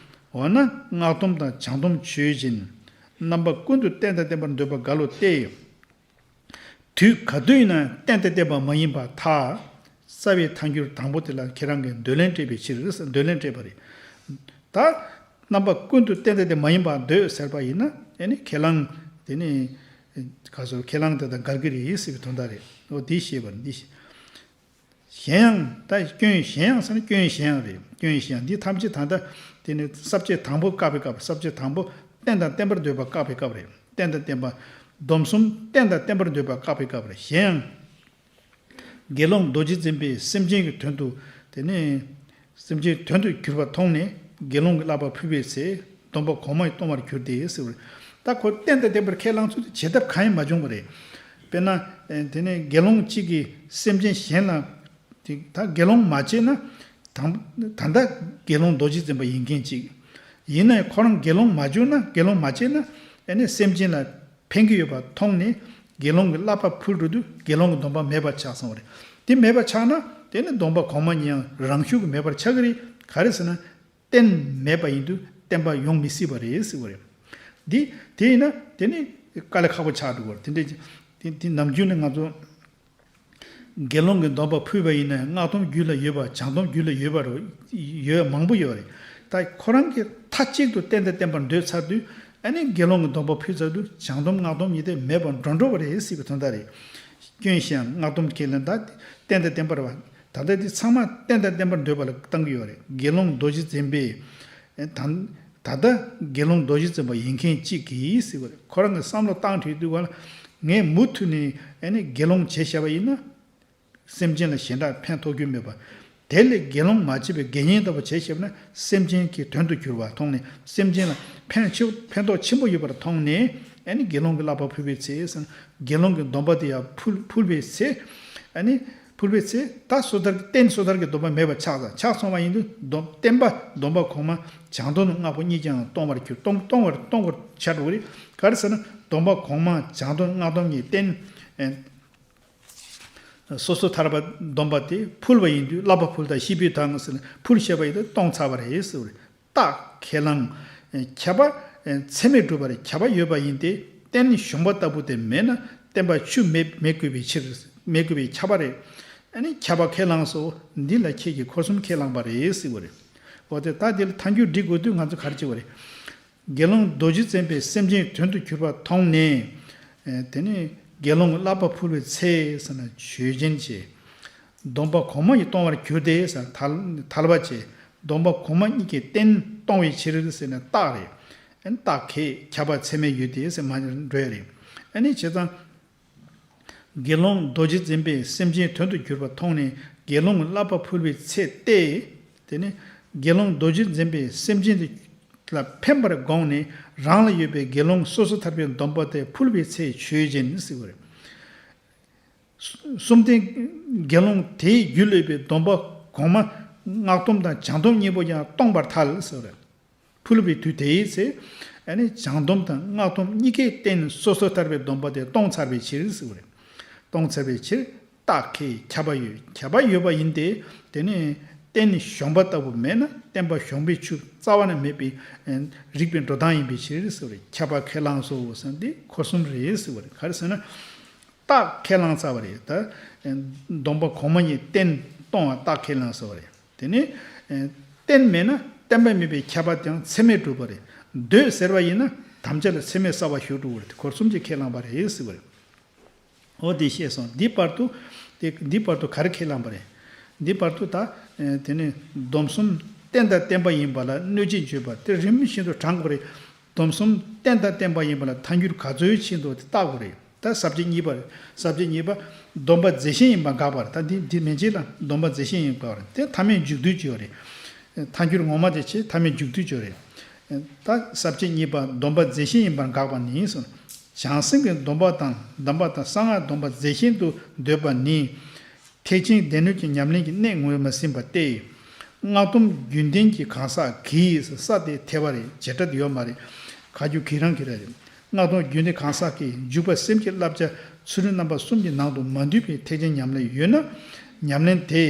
འོ་ན་སྔགས་སྡོམ་དང་བྱང་སྡོམ་ཆོས་ཅན། རྣམ་པ་ཀུན་ཏུ་རྟེན་དང་བརྟེན་པར་འདོད་པ་འགལ་ལོ་སྟེ། དུས་ག་དུས་ཡིན་ན་རྟེན་དང་བརྟེན་པ་མ་ཡིན་པར་ཐལ། རྩ་བའི་ཐལ་འགྱུར་དང་པོ་དེ་ལ་ཁྱེད་རང་གིས་འདོད་ལན་སྤྲད་པའི་ཕྱིར་འདོད་ལན་སྤྲད་པ་རེད། ད། རྣམ་པ་ཀུན་ཏུ་རྟེན་དང་བརྟེན་མ་ཡིན་པར་འདོད་ཟེར་བ་ཡིན་ན་ཨེ་ནི་ཁས་བླངས་དེ་ནི། ག་སོ་ཁས་བླངས་དེ་དང་འགལ་གྱི་རེད་ཟེར་བའི་དོན་དག་རེད། འོ་འདི་ཤེས་པ་འདི་ཤེས། གཞན་ཡང་ད་སྐྱོན་གཞན་ཡང་ཟེར་ན་སྐྱོན་གཞན་ཡང་རེད། སྐྱོན་གཞན་ཡང་འདི་ཐམས་ཅད་ད་ལྟ་དེ་ནི་ས་བཅད་དང་པོ་བཀག་པའི་སྐབས་ས་བཅད་དང་པོ་རྟེན་དང་བརྟེན་པར་འདོད་པ་བཀག་པའི་སྐབས་རེད། རྟེན་དང་བརྟེན་པ་ སྡོམ་གསུམ་རྟེན་དང་བརྟེན་པར་འདོད་པ་བཀག་པའི་སྐབས་རེད། གཞན་ཡང་། དགེ་སློང་རྡོ་རྗེ་འཛིན་པས་སེམས་ཅན་གྱི་དོན་དུ། དེ་ནས་སེམས་ཅན་དོན་དུ་གྱུར་པ་མཐོང་ནས་དགེ་སློང་གི་བསླབ་པ་ཕུལ་བའི་ཚེ་སྡོམ་པ་གོང་མ་ཡིས་སྟོང་བར་གྱུར་ཏེ་ཟེར་བ་རེད། ད་ཁོ་རྟེན་དང་བརྟེན་པར་ཁས་བླངས་ཚུལ་དེ་བྱེད་ཐབས་གང་ཡང་མ་བྱུང་བ་རེད། དཔེར་ན། དེ་ནས་དགེ་སློང་གཅིག་གིས་སེམས་ཅན་གཞན་ལ། དེ་ད་དགེ་སློང་མ་བྱས་ན། དང་ད་ལྟ་དགེ་སློང་རྡོ་རྗེ་འཛིན་པ་ཡིན་མཁན་གཅིག་ཡིན་ན་ཡང་ཁོ་རང་དགེ་སློང་མ་བྱུང་ན། དགེ་སློང་མ་བྱས་ན། ཨ་ནི་སེམས་ཅན་ལ་ཕན་གྱི་ཡོད་པ་མཐོང་ནས་དགེ་སློང་གི་བསླབ་པ་ཕུལ་འགྲོ་དུས་དགེ་སློང་གི་སྡོམ་པ་མེད་པ་ཆགས་སོང་བ་རེད། དེ་མེད་པ་ཆགས་ན་དེ་ནི་སྡོམ་པ་གོང་མ་ཉིད་ཡང་རང་ཤུགས་ཀྱིས་མེད་པར་ཆགས་ཀྱི་རེད། ག་རེ་ཟེར་ན། རྟེན་མེད་པ་ཡིན་དུས་བརྟེན་པ་ཡོང་མི་སྲིད་པ་རེད་ཟེར་བ་རེད། འདི་དེ་ཡིན་ན་དེ་ནི་དཀའ་ལས་ཁག་པོ་ཆགས་འགྲོ་གི་རེད། དེ་འདྲ་དེ་དེ་ནམ་རྒྱུན་ནས་ང་ཚོ། དགེ་སློང་གི་སྡོམ་པ་ཕུལ་བ་ཡིན་ན་སྔགས་སྡོམ་རྒྱུད་ལ་ཡོད་པ་བྱང་སྡོམ་རྒྱུད་ལ་ཡོད་པ་རུ་ཡོད་མང་པོ་ཡོད་རེད། ད་ཁོ་རང་གིས་མཐའ་གཅིག་ཏུ་རྟེན་དང་བརྟེན་པར་འདོད་ཚར་དུས་ཨ་ནི་དགེ་སློང་གི་སྡོམ་པ་ཕུལ་ཚར་དུས་བྱང་སྡོམ་སྔགས་སྡོམ་གཉིས་དེ་མེད་པར་འགྲོ་འགྲོ་བ་རེད་ཟེར་བའི་དོན་དག་རེད། སྐྱོན་ཞིང་སྔགས་སྡོམ་ཁས་ལེན་ད་རྟེན་དང་བརྟེན་པར་བ། ད་ལྟ་འདི་ཚང་མ་རྟེན་དང་བརྟེན་པར་འདོད་པ་ལ་བཏང་གི་ཡོད་རེད། དགེ་སློང་རྡོ་རྗེ་འཛིན་པས། ད་ད་ལྟ་དགེ་སློང་རྡོ་རྗེ་འཛིན་པ་ཡིན་མཁན་གཅིག་གིས་ཟེར་བ་རེད། ཁོ་རང་གི་བསམ་བློ་བཏང་དུས་དུས་བ་ལ་ངས་མུ་མཐུད་ནས་ཨ་ནི་དགེ་སློང་བྱས་བཞག་པ་ཡིན་ན། སེམས་ཅན་ལ་གཞན་དག་ཕན་ཐོགས་རྒྱུ་མེད་པ། དེ་ལས་དགེ་སློང་མ་བྱས་པའི་དགེ་བསྙེན་ལྟ་བུ་བྱས་བཞག་ན་སེམས་ཅན་གྱི་དོན་དུ་གྱུར་པ་མཐོང་ནས་སེམས་ཅན་ལ་ཕན་ཆེ་ཕན་ཐོགས་ཆེན་པོ་ཡོད་པར་མཐོང་ནས་ཨ་ནི་དགེ་སློང་གི་བསླབ་པ་ཕུལ་བའི་ཚེ་ཟེར་ན་དགེ་སློང་གི་སྡོམ་པ་དེ་ཡང་ཕུལ་ཕུལ་བའི་ཚེ། ཨ་ནི་ཕུལ་བའི་ཚེ་ད་སོ་ཐར་གྱི་རྟེན་སོ་ཐར་གྱི་སྡོམ་པ་མེད་པ་ཆགས་ཙང་ཆགས་སོང་བ་ཡིན་དུས་སྡོམ་བརྟེན་པ་སྡོམ་པ་གོང་མ་བྱང་སྡོམ་སྔགས་སྡོམ་གཉིས་ཀྱང་སྟོང་པར་གྱུར། སྟོང་སྟོང་བར་སྟོང་བར་ཆགས་འགྲོ་གི་རེད། ག་རེ་ཟེར་ན་སྡོམ་པ་གོང་མ་བྱང་སྡོམ་སྔགས་སྡོམ་གཉིས་རྟེན། སོ་སོ་ཐར་པ་སྡོམ་པ་དེ་ཕུལ་བ་ཡིན་དུས་བསླབ་པ་ཕུལ་དང་ཤེས་པའི་དང་ཟེར་ནས་ཕུལ་བྱས་པ་ཡིན་དུས་སྟོང་ཚར་བ་རེད་ཟེར་བ་རེད། རྟགས་ཁས་བླངས། ཁྱབ་པ། ཚད་མས་གྲུབ་པ་རེད། ཁྱབ་པ་ཡོད་པ་ཡིན་ཏེ་རྟེན་གཞོང་པ་ལྟ་བུ་དེ་མེད་ན་བརྟེན་པ་ཆུ་མེད་མེད་དགོས་པའི་ཕྱིར། མེད་དགོས་པའི་ཁྱབ་པ་རེད། ཨ་ནི་ཁྱབ་པ་ཁས་བླངས་སོ། འདི་ལ་ཁྱེད་ཀྱིས་འཁོར་གསུམ་ཁས་བླངས་པ་རེད་ཟེར་བ་རེད། འོ་དེ་ད་འདི་ལ་ཐལ་འགྱུར་སྒྲིག་དགོས་དུས་ང་ཚོ་ག་རེ་བྱེད་པ་རེད། དགེ་སློང་རྡོ་རྗེ་འཛིན་པས་སེམས་ཅན་དོན་དུ་གྱུར་པ་མཐོང་ནས། དེ་ནས་དགེ་སློང་གི་བསླབ་པ་ཕུལ་བའི་ཚེ་ཟེར་ན་ཆོས་ཅན་བྱས། སྡོམ་པ་གོང་མ་ཡིས་སྟོང་བར་གྱུར་ཏེ་ཟེར་ན་ཐལ་ཐལ་བ་བྱས། སྡོམ་པ་གོང་མ་གཉིས་ཀྱི་རྟེན་སྟོང་བའི་ཕྱིར་ཟེར་ན་རྟགས་རེད། རྟགས་ཁས་ཁྱབ་པ་ཚད་མས་ཡོད་དེ་ཟེར་མ་འགྲོ་ཡ་རེད། ཨ་ནི་བྱས་ཙང་། དགེ་སློང་རྡོ་རྗེ་འཛིན་པས་སེམས་ཅན་དོན་དུ་གྱུར་པ་མཐོང་ནས་དགེ་སློང་གི་བསླབ་པ་ཕུལ་བའི་ཚེ་སྟེ། དེ་ནས་དགེ་སློང་རྡོ་རྗེ་འཛིན་པས་སེམས་ཅན་དེ་ལ་ཕན་པར་དགོངས་ནས་རང་ལ་ཡོད་པའི་དགེ་སློང་སོ་སོ་ཐར་པའི་སྡོམ་པ་དེ་ཕུལ་བའི་ཚེ་ཆོས་ཅན་ཟེར་བ་རེད། གསུམ་ལྡན་དགེ་སློང་དེའི་རྒྱུད་ལ་ཡོད་པའི་སྡོམ་པ་གོང་མ་སྔགས་སྡོམ་དང་བྱང་སྡོམ་གཉིས་པོ་ཀྱང་སྟོང་པར་ཐལ་ཟེར་བ་རེད། ཕུལ་བའི་དུས་དེའི་ཚེ། ཨ་ནི་བྱང་སྡོམ་དང་སྔགས་སྡོམ་གཉིས་ཀའི་རྟེན་སོ་སོ་ཐར་པའི་སྡོམ་པ་དེ་སྟོང་ཚར་བའི་ཕྱིར་ཟེར་བ་རེད། སྟོང་ཚར་བའི་ཕྱིར་རྟགས་ཁས་ཁྱབ་པ་ཡོད། ཁྱབ་པ་ཡོད་པ་ཡིན་ཏེ། དེ་ནི་རྟེན་གཞོང་པ་ལྟ་བུ་མེད་ན་བརྟེན་པ་གཞོང་པའི་ཆུ་རྩ་བ་ནས་མེད་པའི་རིགས་པའི་འགྲོ་སྟངས་ཡིན་པའི་ཕྱིར་ཟེར་བ་རེད། ཁྱབ་པ་ཁས་བླངས་སོ་ཟེར་འདི་འཁོར་གསུམ་རེད་ཟེར་བ་རེད། ག་རེ་ཟེར་ན། རྟགས་ཁས་བླངས་ཚར་བ་རེད། ད་སྡོམ་པ་གོང་མ་གཉིས་རྟེན་སྟོང་བ་རྟགས་ཁས་བླངས་ཚར་བ་རེད། དེ་ནས། རྟེན་མེད་ན་བརྟེན་པ་མེད་པའི་ཁྱབ་པ་དེའང་ཚད་མས་གྲུབ་པ་རེད། འདོད་ཟེར་བ་ཡིན་ན་དམ་བཅའ་ལ་ཚད་མས་གསལ་བར་ཞུགས་འགྲོ་བ་རེད། འཁོར་གསུམ་གྱིས་ཁས་བླངས་པ་རེད་ཟེར་བ་རེད། འོ་དེ་ཤེས་སོང་། འདི་བར་དུ། དེ་འདི་བར་དུ་ག་རེ་ཁས་བླངས་པ་རེད། འདི་བར་དུ་ད། དེ་ནས་སྡོམ་གསུམ་རྟེན་དང་བརྟེན་པ་ཡིན་པ་ལ་གནོད་བྱེད་བརྗོད་པ་དེ་རིམ་བཞིན་དུ་དྲང་དགོས་རེད། སྡོམ་གསུམ་རྟེན་དང་བརྟེན་པ་ཡིན་པ་ལ་ཐལ་འགྱུར་ག་ཚོད་ཕྱིན་འདུག་དེ་བརྟག་དགོས་རེད། ད་ས་བཅད་གཉིས་པ་རེད། ས་བཅད་གཉིས་པ། སྡོམ་པ་རྫས་གཞན་ཡིན་པ་དགག་པ་རེད། ད་འདི་འདི་མན་ཆད་ལ་སྡོམ་པ་རྫས་གཞན་ཡིན་པ་རེད། དེ་ཐ་མའི་མཇུག་བསྡུ་བྱས་པ་རེད། ཐལ་འགྱུར་ངོ་མ་དེ་བྱས་ཐ་མའི་མཇུག་བསྡུ་བྱས་པ་རེད། ད་ས་བཅད་གཉིས་པ་སྡོམ་པ་རྫས་གཞན་ཡིན་པར་དགག་པ་ནི་ཟེར། བྱང་སེམས་ཀྱི་སྡོམ་པ་དང་སྡོམ་པ་དང་གསང་སྔགས་སྡོམ་པ་རྫས་གཞན་དུ་འདོད་པ་ནི། ཐེག་ཆེན་སྡེ་སྣོད་ཀྱི་ཉམས་ལེན་གྱི་གནད་ངོས་མ་ཟིན་པ་སྟེ། སྔགས་སྡོམ་རྒྱུན་ལྡན་གྱི་གང་ཟག་གིས་ས་དེ་ཐེ་བ་རེད། བྱེ་བྲག་ཡོད་མ་རེད། ཁ་རྒྱུ་གི་རང་གི་ར་རེད། སྔགས་སྡོམ་རྒྱུན་ལྡན་གང་ཟག་གིས་འཇུག་པ་སེམས་ཀྱི་བསླབ་བྱ་ཚུལ་ཁྲིམས་རྣམ་པ་གསུམ་གྱི་ནང་དུ་མ་འདུས་པའི་ཐེག་ཆེན་ཉམས་ལེན་ཡོད་ན། ཉམས་ལེན་དེ་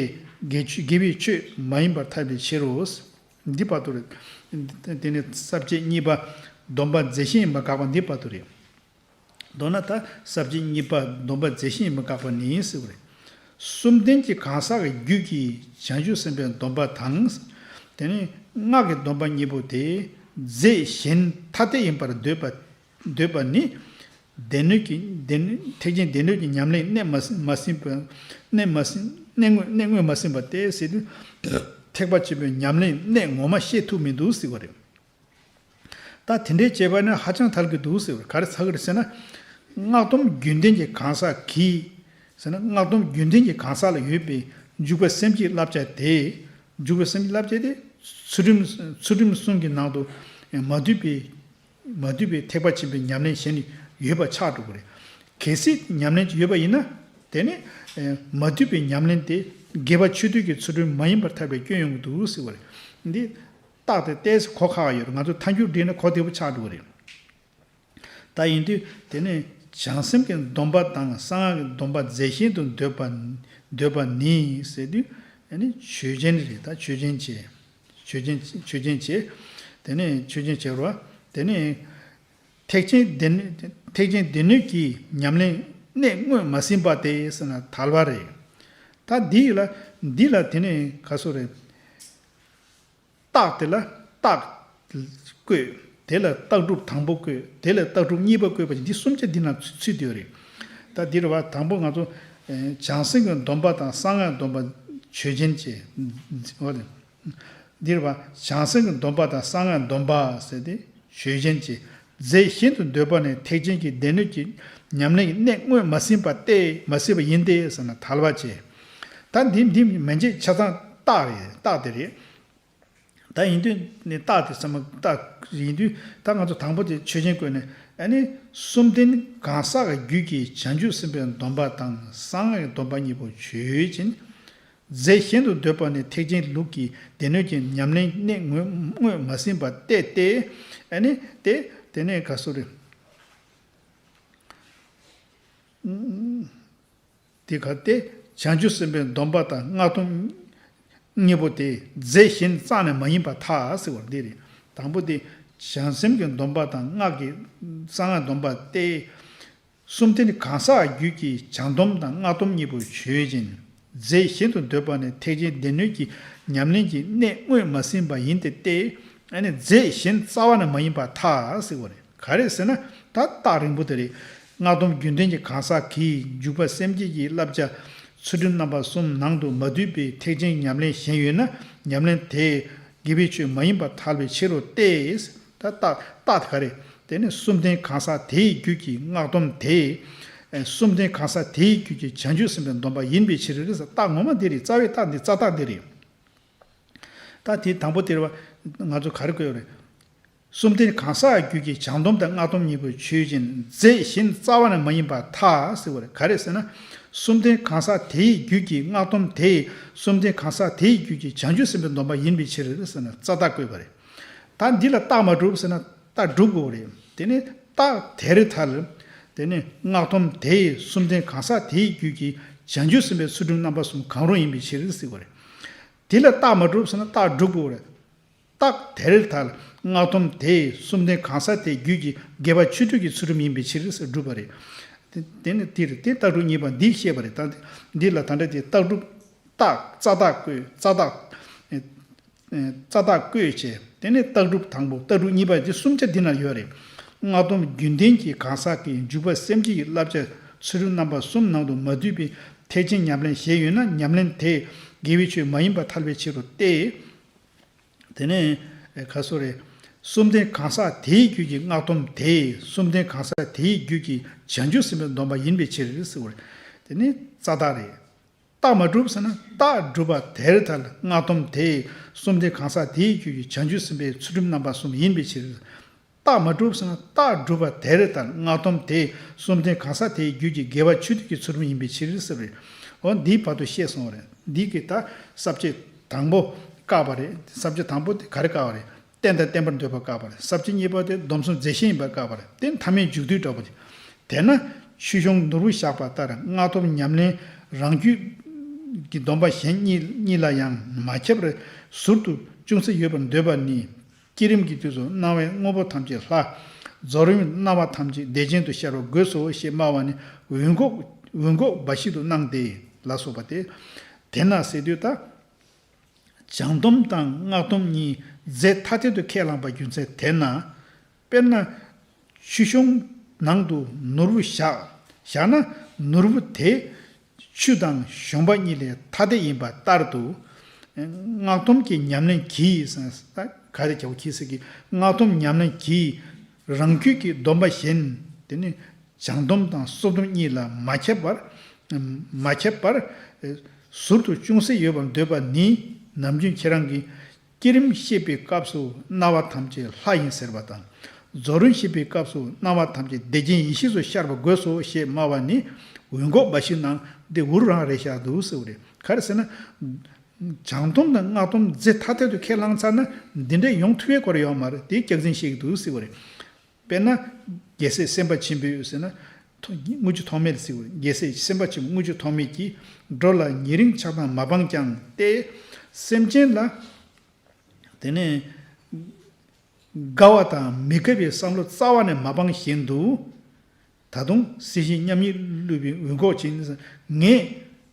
དགེ་ཆོས་དགེ་བའི་ཆོས་མ་ཡིན་པར་ཐལ་བའི་ཕྱིར་རོ། འདི་བར་དུ་རེད། དེ་ནས་ས་བཅད་གཉིས་པ་སྡོམ་པ་རྫས་གཞན་ཡིན་པ་དགག་པ་འདི་བར་དུ་རེད། མདོར་ན་ད་ས་བཅད་གཉིས་པ་སྡོམ་པ་རྫས་གཞན་ཡིན་པ་དགག་པ་ནི་ཟེར་བ་རེད། གསུམ་ལྡན་གྱི་གང་ཟག་གི་རྒྱུད་ཀྱི་བྱང་ཆུབ་སེམས་དཔའི་སྡོམ་པ་དང་། དེ་ནས་སྔགས་ཀྱི་སྡོམ་པ་གཉིས་པོ་དེ་རྫས་གཞན་ཐ་དད་ཡིན་པར་འདོད་པ་འདོད་པ་ནི། སྡེ་སྣོད་ཀྱི་སྡེ་སྣོད་ཐེག་ཆེན་སྡེ་སྣོད་ཀྱི་ཉམས་ལེན་གནད་མ་ཟིན་མ་ཟིན་པ། གནད་མ་ཟིན་གནད་ངོས་གནད་ངོས་མ་ཟིན་པ་སྟེ་ཟེར་དུས། ཐེག་པ་ཆེན་པོའི་ཉམས་ལེན་གནད་ངོ་མ་ཤེས་ཐུབ་མི་འདུག་ཟེར་བ་རེད། ད་དེ་འདྲའི་བྱས་པ་ནི་ཧ་ཅང་ཐལ་གྱི་འདུག་ཟེར་བ་རེད། ག་རེ་ཆགས་ཀྱི་རེད་ཟེར་ན། སྔགས་སྡོམ་རྒྱུན་ལྡན་གྱི་གང་ཟག་གིས་ཟེར་ན། སྔགས་སྡོམ་རྒྱུན་ལྡན་གྱི་གང་ཟག་ལ་ཡོད་པའི་འཇུག་པ་སེམས་བསྐྱེད་བསླབ་བྱ་དེ། འཇུག་པ་སེམས་བསྐྱེད་བསླབ་བྱ་དེ་ཚུལ་ཁྲིམས་ཚུལ་ཁྲིམས་གསུམ་གྱི་ནང་དུ་མ་འདུས་པའི་མ་འདུས་པའི་ཐེག་པ་ཆེན་པོའི་ཉམས་ལེན་གཞན་ནི་ཡོད་པ་ཆགས་འགྲོ་གི་རེད། གལ་སྲིད་ཉམས་ལེན་ཅིག་ཡོད་པ་ཡིན་ན། དེ་ནི་མ་འདུས་པའི་ཉམས་ལེན་དེ་དགེ་བ་ཆོས་སྡུད་ཀྱི་ཚུལ་ཁྲིམས་མ་ཡིན་པར་ཐལ་བའི་སྐྱོན་ཡོང་གི་འདུག་ཟེར་བ་རེད། འདི་རྟགས་དེ་ཏོག་ཙམ་གོ་ཁག་ཡོད་རེད། ང་ཚོ་ཐལ་འགྱུར་བསྒྲིལ་ན་གོ་བདེ་པོ་ཆགས་འགྲོ་གི་རེད། ད་ཡིན་དུས་དེ་ནི་བྱང་སེམས་ཀྱི་སྡོམ་པ་དང་གསང་སྔགས་ཀྱི་སྡོམ་པ་རྫས་གཞན་དུ་འདོད་པ་འདོད་པ་ནི་ཟེར་དུས། ཨ་ནི་ཆོས་ཅན་རེད། ད་ཆོས་ཅན་བྱས། ཆོས་ཅན་ཆོས་ཅན་བྱས། དེ་ནི་ཆོས་ཅན་བྱས་རོ། དེ་ནི་ཐེག་ཆེན་སྡེ་སྣོད་ཐེག་ཆེན་སྡེ་སྣོད་ཀྱི་ཉམས་ལེན་གནད་དངོས་མ་ཟིན་པ་སྟེ་ཟེར་ན་དལ་བ་རེད། ད་འདི་ལ་འདི་ལ་དེ་ནི་ག་སོ་རེད། རྟགས་དེ་ལ་རྟགས་བཀོད། དེ་ལ་རྟགས་གྲུབ་དང་པོ་བཀོད། དེ་ལ་རྟགས་གྲུབ་གཉིས་པ་བཀོད་པ་ཅིག་འདི་གསུམ་ཆ་འདི་ན་ཚུད་ཡོད་རེད། ད་འདིར་བ་དང་པོ་ང་ཚོ་ཨེ་བྱང་སེམས་ཀྱི་སྡོམ་པ་དང་གསང་སྔགས་སྡོམ་པ་ཆོས་ཅན་བྱས། འོ་དེ། འདིར་བ་བྱང་སེམས་ཀྱི་སྡོམ་པ་དང་གསང་སྔགས་སྡོམ་པ་ཟེར་ཏེ་ཆོས་ཅན་བྱས། རྫས་གཞན་དུ་འདོད་པ་ནི་ཐེག་ཆེན་གྱི་སྡེ་སྣོད་ཀྱི་ཉམས་ལེན་གྱི་གནད་དངོས་མ་ཟིན་པ་སྟེ་མ་ཟིན་པ་ཡིན་ཏེ་ཟེར་ན་དལ་བ་བྱས། ད་འདི་འདི་མན་ཆད་ཆ་ཚང་རྟགས་རེད། རྟགས་དེ་རེད། ད་ཡིན་དུས་ནི་རྟགས་དེ་ཚང་མ་རྟགས་ཡིན་དུས། ད་ང་ཚོ་དང་པོ་དེ་ཆོས་ཅན་བཀོད་ནས། ཨ་ནི་གསུམ་ལྡན་གང་ཟག་གི་རྒྱུད་ཀྱི་བྱང་ཆུབ་སེམས་དཔའི་སྡོམ་པ་དང་གསང་སྔགས་ཀྱི་སྡོམ་པ་གཉིས་པོ་ཆོས་ཅན། རྫས་གཞན་དུ་འདོད་པ་ནི་ཐེག་ཆེན་ལུགས་ཀྱི་སྡེ་སྣོད་ཀྱི་ཉམས་ལེན་གནད་དངོས་དངོས་མ་ཟིན་པ་སྟེ་སྟེ། ཨ་ནི་སྟེ་དེ་ནས་ག་སོ་རེད། དེ་ག་སྟེ། བྱང་ཆུབ་སེམས་དཔའི་སྡོམ་པ་དང་སྔགས་སྡོམ་གཉིས་པོ་དེ་རྫས་གཞན་རྩ་ནས་མ་ཡིན་པར་ཐལ་ཟེར་བ་འདི་རེད། དང་པོ་དེ་བྱང་སེམས་ཀྱི་སྡོམ་པ་དང་སྔགས་ཀྱི་གསང་སྔགས་སྡོམ་པ་སྟེ། གསུམ་ལྡན་གང་ཟག་རྒྱུད་ཀྱི་བྱང་སྡོམ་དང་སྔགས་སྡོམ་གཉིས་པོ་ཆོས་ཅན། རྫས་གཞན་དུ་འདོད་པ་ནི་ཐེག་ཆེན་སྡེ་སྣོད་ཀྱི་ཉམས་ལེན་གྱི་གནད་དངོས་མ་ཟིན་པ་ཡིན་ཏེ་སྟེ། ཨ་ནི་རྫས་གཞན་རྩ་བ་ནས་མ་ཡིན་པར་ཐལ་ཟེར་བ་རེད། ག་རེ་ཟེར་ན། ད་རྟགས་རིང་པོ་དེ་རེད། སྔགས་སྡོམ་རྒྱུན་ལྡན་གྱི་གང་ཟག་གིས་འཇུག་པ་སེམས་བསྐྱེད་ཀྱི་བསླབ་བྱ་ཚུལ་ཁྲིམས་རྣམ་པ་གསུམ་ནང་དུ་མ་འདུས་པའི་ཐེག་ཆེན་ཉམས་ལེན་གཞན་ཡོད་ན་ཉམས་ལེན་དེ་དགེ་བའི་ཆོས་མ་ཡིན་པར་ཐལ་བའི་ཕྱིར་རོ་སྟེ། ད་རྟགས་རྟགས་དེ་ག་རེ། དེ་ནི་གསུམ་ལྡན་གང་ཟག་དེའི་རྒྱུད་ཀྱི་སྔགས་སྡོམ་དེ། ཨེ་གསུམ་ལྡན་གང་ཟག་དེའི་རྒྱུད་ཀྱི་བྱང་ཆུབ་སེམས་དཔའི་སྡོམ་པ་ཡིན་པའི་ཕྱིར་རེད་ཟེར། རྟགས་ངོ་མ་འདི་རེད། རྩ་བའི་རྟགས་འདི་རྩ་རྟགས་འདི་རེད། ད་དེ་དང་པོ་དེར་བ་ང་ཚོ་ག་རེ་བཀོད་ཡོད་རེད། གསུམ་ལྡན་གང་ཟག་རྒྱུད་ཀྱི་བྱང་སྡོམ་དང་སྔགས་སྡོམ་གཉིས་པོ་ཆོས་ཅན། རྫས་གཞན་རྩ་བ་ནས་མ་ཡིན་པར་ཐལ་ཟེར་བ་རེད། ག་རེ་ཟེར་ན། གསུམ་ལྡན་གང་ཟག་དེའི་རྒྱུད་ཀྱི་སྔགས་སྡོམ་དེ་གསུམ་ལྡན་གང་ཟག་དེའི་རྒྱུད་ཀྱི་བྱང་ཆུབ་སེམས་དཔའི་སྡོམ་པ་ཡིན་པའི་ཕྱིར་ཟེར་ན་རྩ་རྟགས་བཀོད་པ་རེད། ད་འདི་ལ་རྟགས་མ་གྲུབ་ཟེར་ན་རྟགས་སྒྲུབ་དགོས་རེད། དེ་ནི་རྟགས་དེར་ཐལ། དེ་ནི་སྔགས་སྡོམ་དེ་གསུམ་ལྡན་གང་ཟག་དེའི་རྒྱུད་ཀྱི་བྱང་ཆུབ་སེམས་དཔའི་ཚུལ་ཁྲིམས་རྣམ་པ་གསུམ་གང་རུང་ཡིན་པའི་ཕྱིར་ཟེར་བ་རེད། དེ་ལ་རྟགས་མ་གྲུབ་ཟེར་ན་རྟགས་སྒྲུབ་དགོས་རེད། རྟགས་དེར་ཐལ། སྔགས་སྡོམ་དེ་གསུམ་ལྡན་གང་ཟག་དེའི་རྒྱུད་ཀྱི་དགེ་བ་ཆོས་སྡུད་ཀྱི་ཚུལ་ཁྲིམས་ཡིན་པའི་ཕྱིར་ཟེར་སྒྲུབ་པ་རེད། དེ་དེ་ནི་དེ་རེད། དེ་རྟགས་སྒྲུབ་གཉིས་པ་འདི་བཤད་པ་རེད། ད་འདི་ལ་ད་ལྟ་དེ་རྟགས་སྒྲུབ། རྟགས་རྩ་རྟགས་བཀོད། རྩ་རྟགས། ཨེ་ཨེ་རྩ་རྟགས་བཀོད་བྱས། དེ་ནས་རྟགས་གྲུབ་དང་པོ་རྟགས་གྲུབ་གཉིས་པ་དེ་གསུམ་ཆ་འདི་ན་ཡོད་རེད། སྔགས་སྡོམ་རྒྱུན་ལྡན་གྱི་གང་ཟག་གིས་འཇུག་པ་སེམས་བསྐྱེད་ཀྱི་བསླབ་བྱ་ཚུལ་ཁྲིམས་རྣམ་པ་གསུམ་ནང་དུ་མ་འདུས་པའི་ཐེག་ཆེན་ཉམས་ལེན་གཞན་ཡོད་ན་ཉམས་ལེན་དེ་དགེ་བའི་ཆོས་མ་ཡིན་པར་ཐལ་བའི་ཕྱིར་རོ་སྟེ། དེ་ནས་ཨེ་ག་སོ་རེད། གསུམ་ལྡན་གང་ཟག་དེའི་རྒྱུད་ཀྱི་སྔགས་སྡོམ་དེ་གསུམ་ལྡན་གང་ཟག་དེའི་རྒྱུད་ཀྱི་བྱང་ཆུབ་སེམས་དཔའི་སྡོམ་པ་ཡིན་པའི་ཕྱིར་ཟེར་བ་རེད། དེ་ནི་རྩ་རྟགས་རེད། རྟགས་མ་གྲུབ་ཟེར་ན་རྟགས་གྲུབ་པ་དེར་ཐལ། སྔགས་སྡོམ་དེ་གསུམ་ལྡན་གང་ཟག་དེའི་རྒྱུད་ཀྱི་བྱང་ཆུབ་སེམས་དཔའི་ཚུལ་ཁྲིམས་རྣམ་པ་གསུམ་ཡིན་པའི་ཕྱིར། རྟགས་མ་གྲུབ་ཟེར་ན་རྟགས་གྲུབ་པ་དེར་ཐལ། སྔགས་སྡོམ་དེ་གསུམ་ལྡན་གང་ཟག་དེའི་རྒྱུད་ཀྱི་དགེ་བ་ཆོས་སྡུད་ཀྱི་ཚུལ་ཁྲིམས་ཡིན་པའི་ཕྱིར་ཟེར་བ་རེད། འོ་འདིའི་བར་དུ་བཤད་སོང་བ་རེད། འདི་གི་ད་ས་བཅད་དང་པོ་བཀག་པ་རེད། ས་བཅད་དང་པོ་དེ་ག་རེ་བཀག་པ་རེད། རྟེན་དང་བརྟེན་པར་འདོད་པ་བཀག་པ་རེད། ས་བཅད་གཉིས་པ་དེ་སྡོམ་གསུམ་རྫས་གཞན་ཡིན་པར་བཀག་པ་རེད། དེ་ནི་ཐ་མའི་མཇུག་བསྡུའི་འདྲ་པོ་དེ། དེས་ན་ཆོས་སྐྱོང་ནོར་བུ་ཞགས་པ་ལྟར་སྔགས་སྡོམ་ཉམས་ལེན་རང་རྒྱུད་ཀྱི་སྡོམ་པ་གཞན་གཉིས་གཉིས་ལ་ཡང་མ་ཁྱབ་པར་ཟུར་དུ་ཅུང་ཟད་ཡོད་པར་འདོད་པ་ནི། བསྐྱེད་རིམ་གྱི་དུས་སུ་སྣང་བའི་དངོས་པོ་ཐམས་ཅད་ལྷ། རྫོགས་རིམ་སྣང་བ་ཐམས་ཅད་བདེ་ཆེན་དུ་ཤར་བ་དགོས་སོ་ཞེས་སྨྲ་བ་ནི་འོད་འགོག་འོད་འགོག་འབའ་ཞིག་ཏུ་སྣང་སྟེ་ལ་སོགས་པ་སྟེ། དེས་ན་ཟེར་དུས་ད། བྱང་སྡོམ་དང་སྔགས་སྡོམ་གཉིས་རྫས་ཐ་དད་དུ་ཁས་བླངས་པ་རྒྱུ་མཚན་དེས་ན། དཔེར་ན། ཆོས་སྐྱོང་ནང་དུ་ནོར་བུ་བཞག་བཞག་ན་ནོར་བུ་དེ་ཆུ་དང་གཞོང་པ་གཉིས་ལས་ཐ་དད་ཡིན་པ་ལྟར་དུ། སྔགས་སྡོམ་གྱི་ཉམས་ལེན་གྱིས་ཟེར་ན་ག་རེ་རྒྱལ་པོ་གྱིས་ཟེར་གི། སྔགས་སྡོམ་ཉམས་ལེན་གྱིས་རང་རྒྱུད་ཀྱི་སྡོམ་པ་གཞན་དེ་ནི་ བྱང་སྡོམ་དང་སོ་སྡོམ་གཉིས་ལ་མ་ཁྱབ་པར། མ་ཁྱབ་པར། ཟུར་དུ་ཅུང་ཟད་ཡོད་པར་འདོད་པ་ནི། ནམ་རྒྱུན་ཁྱེད་རང་གིས་བསྐྱེད་རིམ་བཤད་པའི་སྐབས་སུ་སྣང་བ་ཐམས་ཅད་ལྷ་ཡིན་ཟེར་བ་དང་། རྫོགས་རིམ་བཤད་པའི་སྐབས་སུ་སྣང་བ་ཐམས་ཅད་བདེ་ཆེན་ཡེ་ཤེས་སུ་ཤར་བ་དགོས་སོ་ཞེས་སྨྲ་བ་ནི། འོད་འགོག་འབའ་ཞིག་ནང་འདི་འུར་རང་རེད་ཤག་འདུག་ཟེར་བ་རེད། ག་རེ་ཟེར་ན། བྱང་སྡོམ་དང་སྔགས་སྡོམ་རྫས་ཐ་དད་དུ་ཁས་བླངས་ཚར་ན་འདི་འདྲས་ཡོང་ཐུབ་པའི་སྐོར་ཡོད་མ་རེད། དེ་སྐྱག་རྫུན་བཤད་ཀྱི་འདུག་ཟེར་བ་རེད། དཔེར་ན། རྒྱལ་སྲས་སེམས་དཔའ་ཆེན་པོས་ཟེར་ན། ཐོ་དངུལ་ཆུ་ཐོགས་མེད་ལ་ཟེར་བ་རེད། རྒྱལ་སྲས་སེམས་དཔའ་ཆེན་པོ་དངུལ་ཆུ་ཐོགས་མེད་ཀྱིས། འགྲོ་ལ་ཉེ་རིང་ཆགས་སྡང་མ་སྤངས་ཀྱང་སྟེ། སེམས་ཅན་ལ། དེ་ནས། དགའ་བ་དང་མི་དགའ་བའི་བསམ་བློ་རྩ་བ་ནས་མ་སྤངས་བཞིན་དུ། ད་དུང་སྲིད་ཞི་མཉམ་ཉིད་བསླུ་བའི་འོད་འགོག་ཅན། ངས་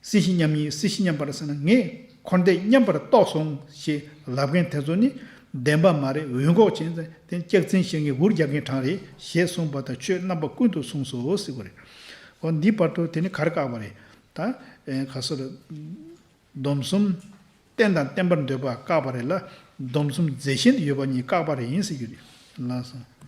སྲིད་ཞི་མཉམ་ཉིད། སྲིད་ཞི་མཉམ་པར་ཟེར་ན་ངས་འཁོར་འདས་མཉམ་པར་རྟོགས་སོང་ཞེས་ལབ་མཁན་དེ་ཚོ་ནི་བདེན་པ་མ་རེད། འོད་འགོག་ཅན། དེ་སྐྱག་རྫུན་བཤད་མཁན་འུར་རྒྱག་མཁན་གྲངས་རེད་ཞེས་གསུངས་པ་དང་། ཆོས་རྣམ་པ་ཀུན་ཏུ་གསུངས་སོ་ཟེར་བ་རེད། འོ་འདི་བར་དུ་དེ་ནི་ག་རེ་བཀག་པ་རེད། ད་ཨེ་ག་སོ་རེད། སྡོམ་གསུམ་བསྟེན་དང་བསྟེན་པར་འདོད་པ་བཀག་པ་རེད་ལ། སྡོམ་གསུམ་རྫས་གཞན་དུ་ཡོད་པ་གཉིས་བཀག་པ་རེད་ཡིན་ཟེར་རྒྱུ་རེད། ལགས་སོ།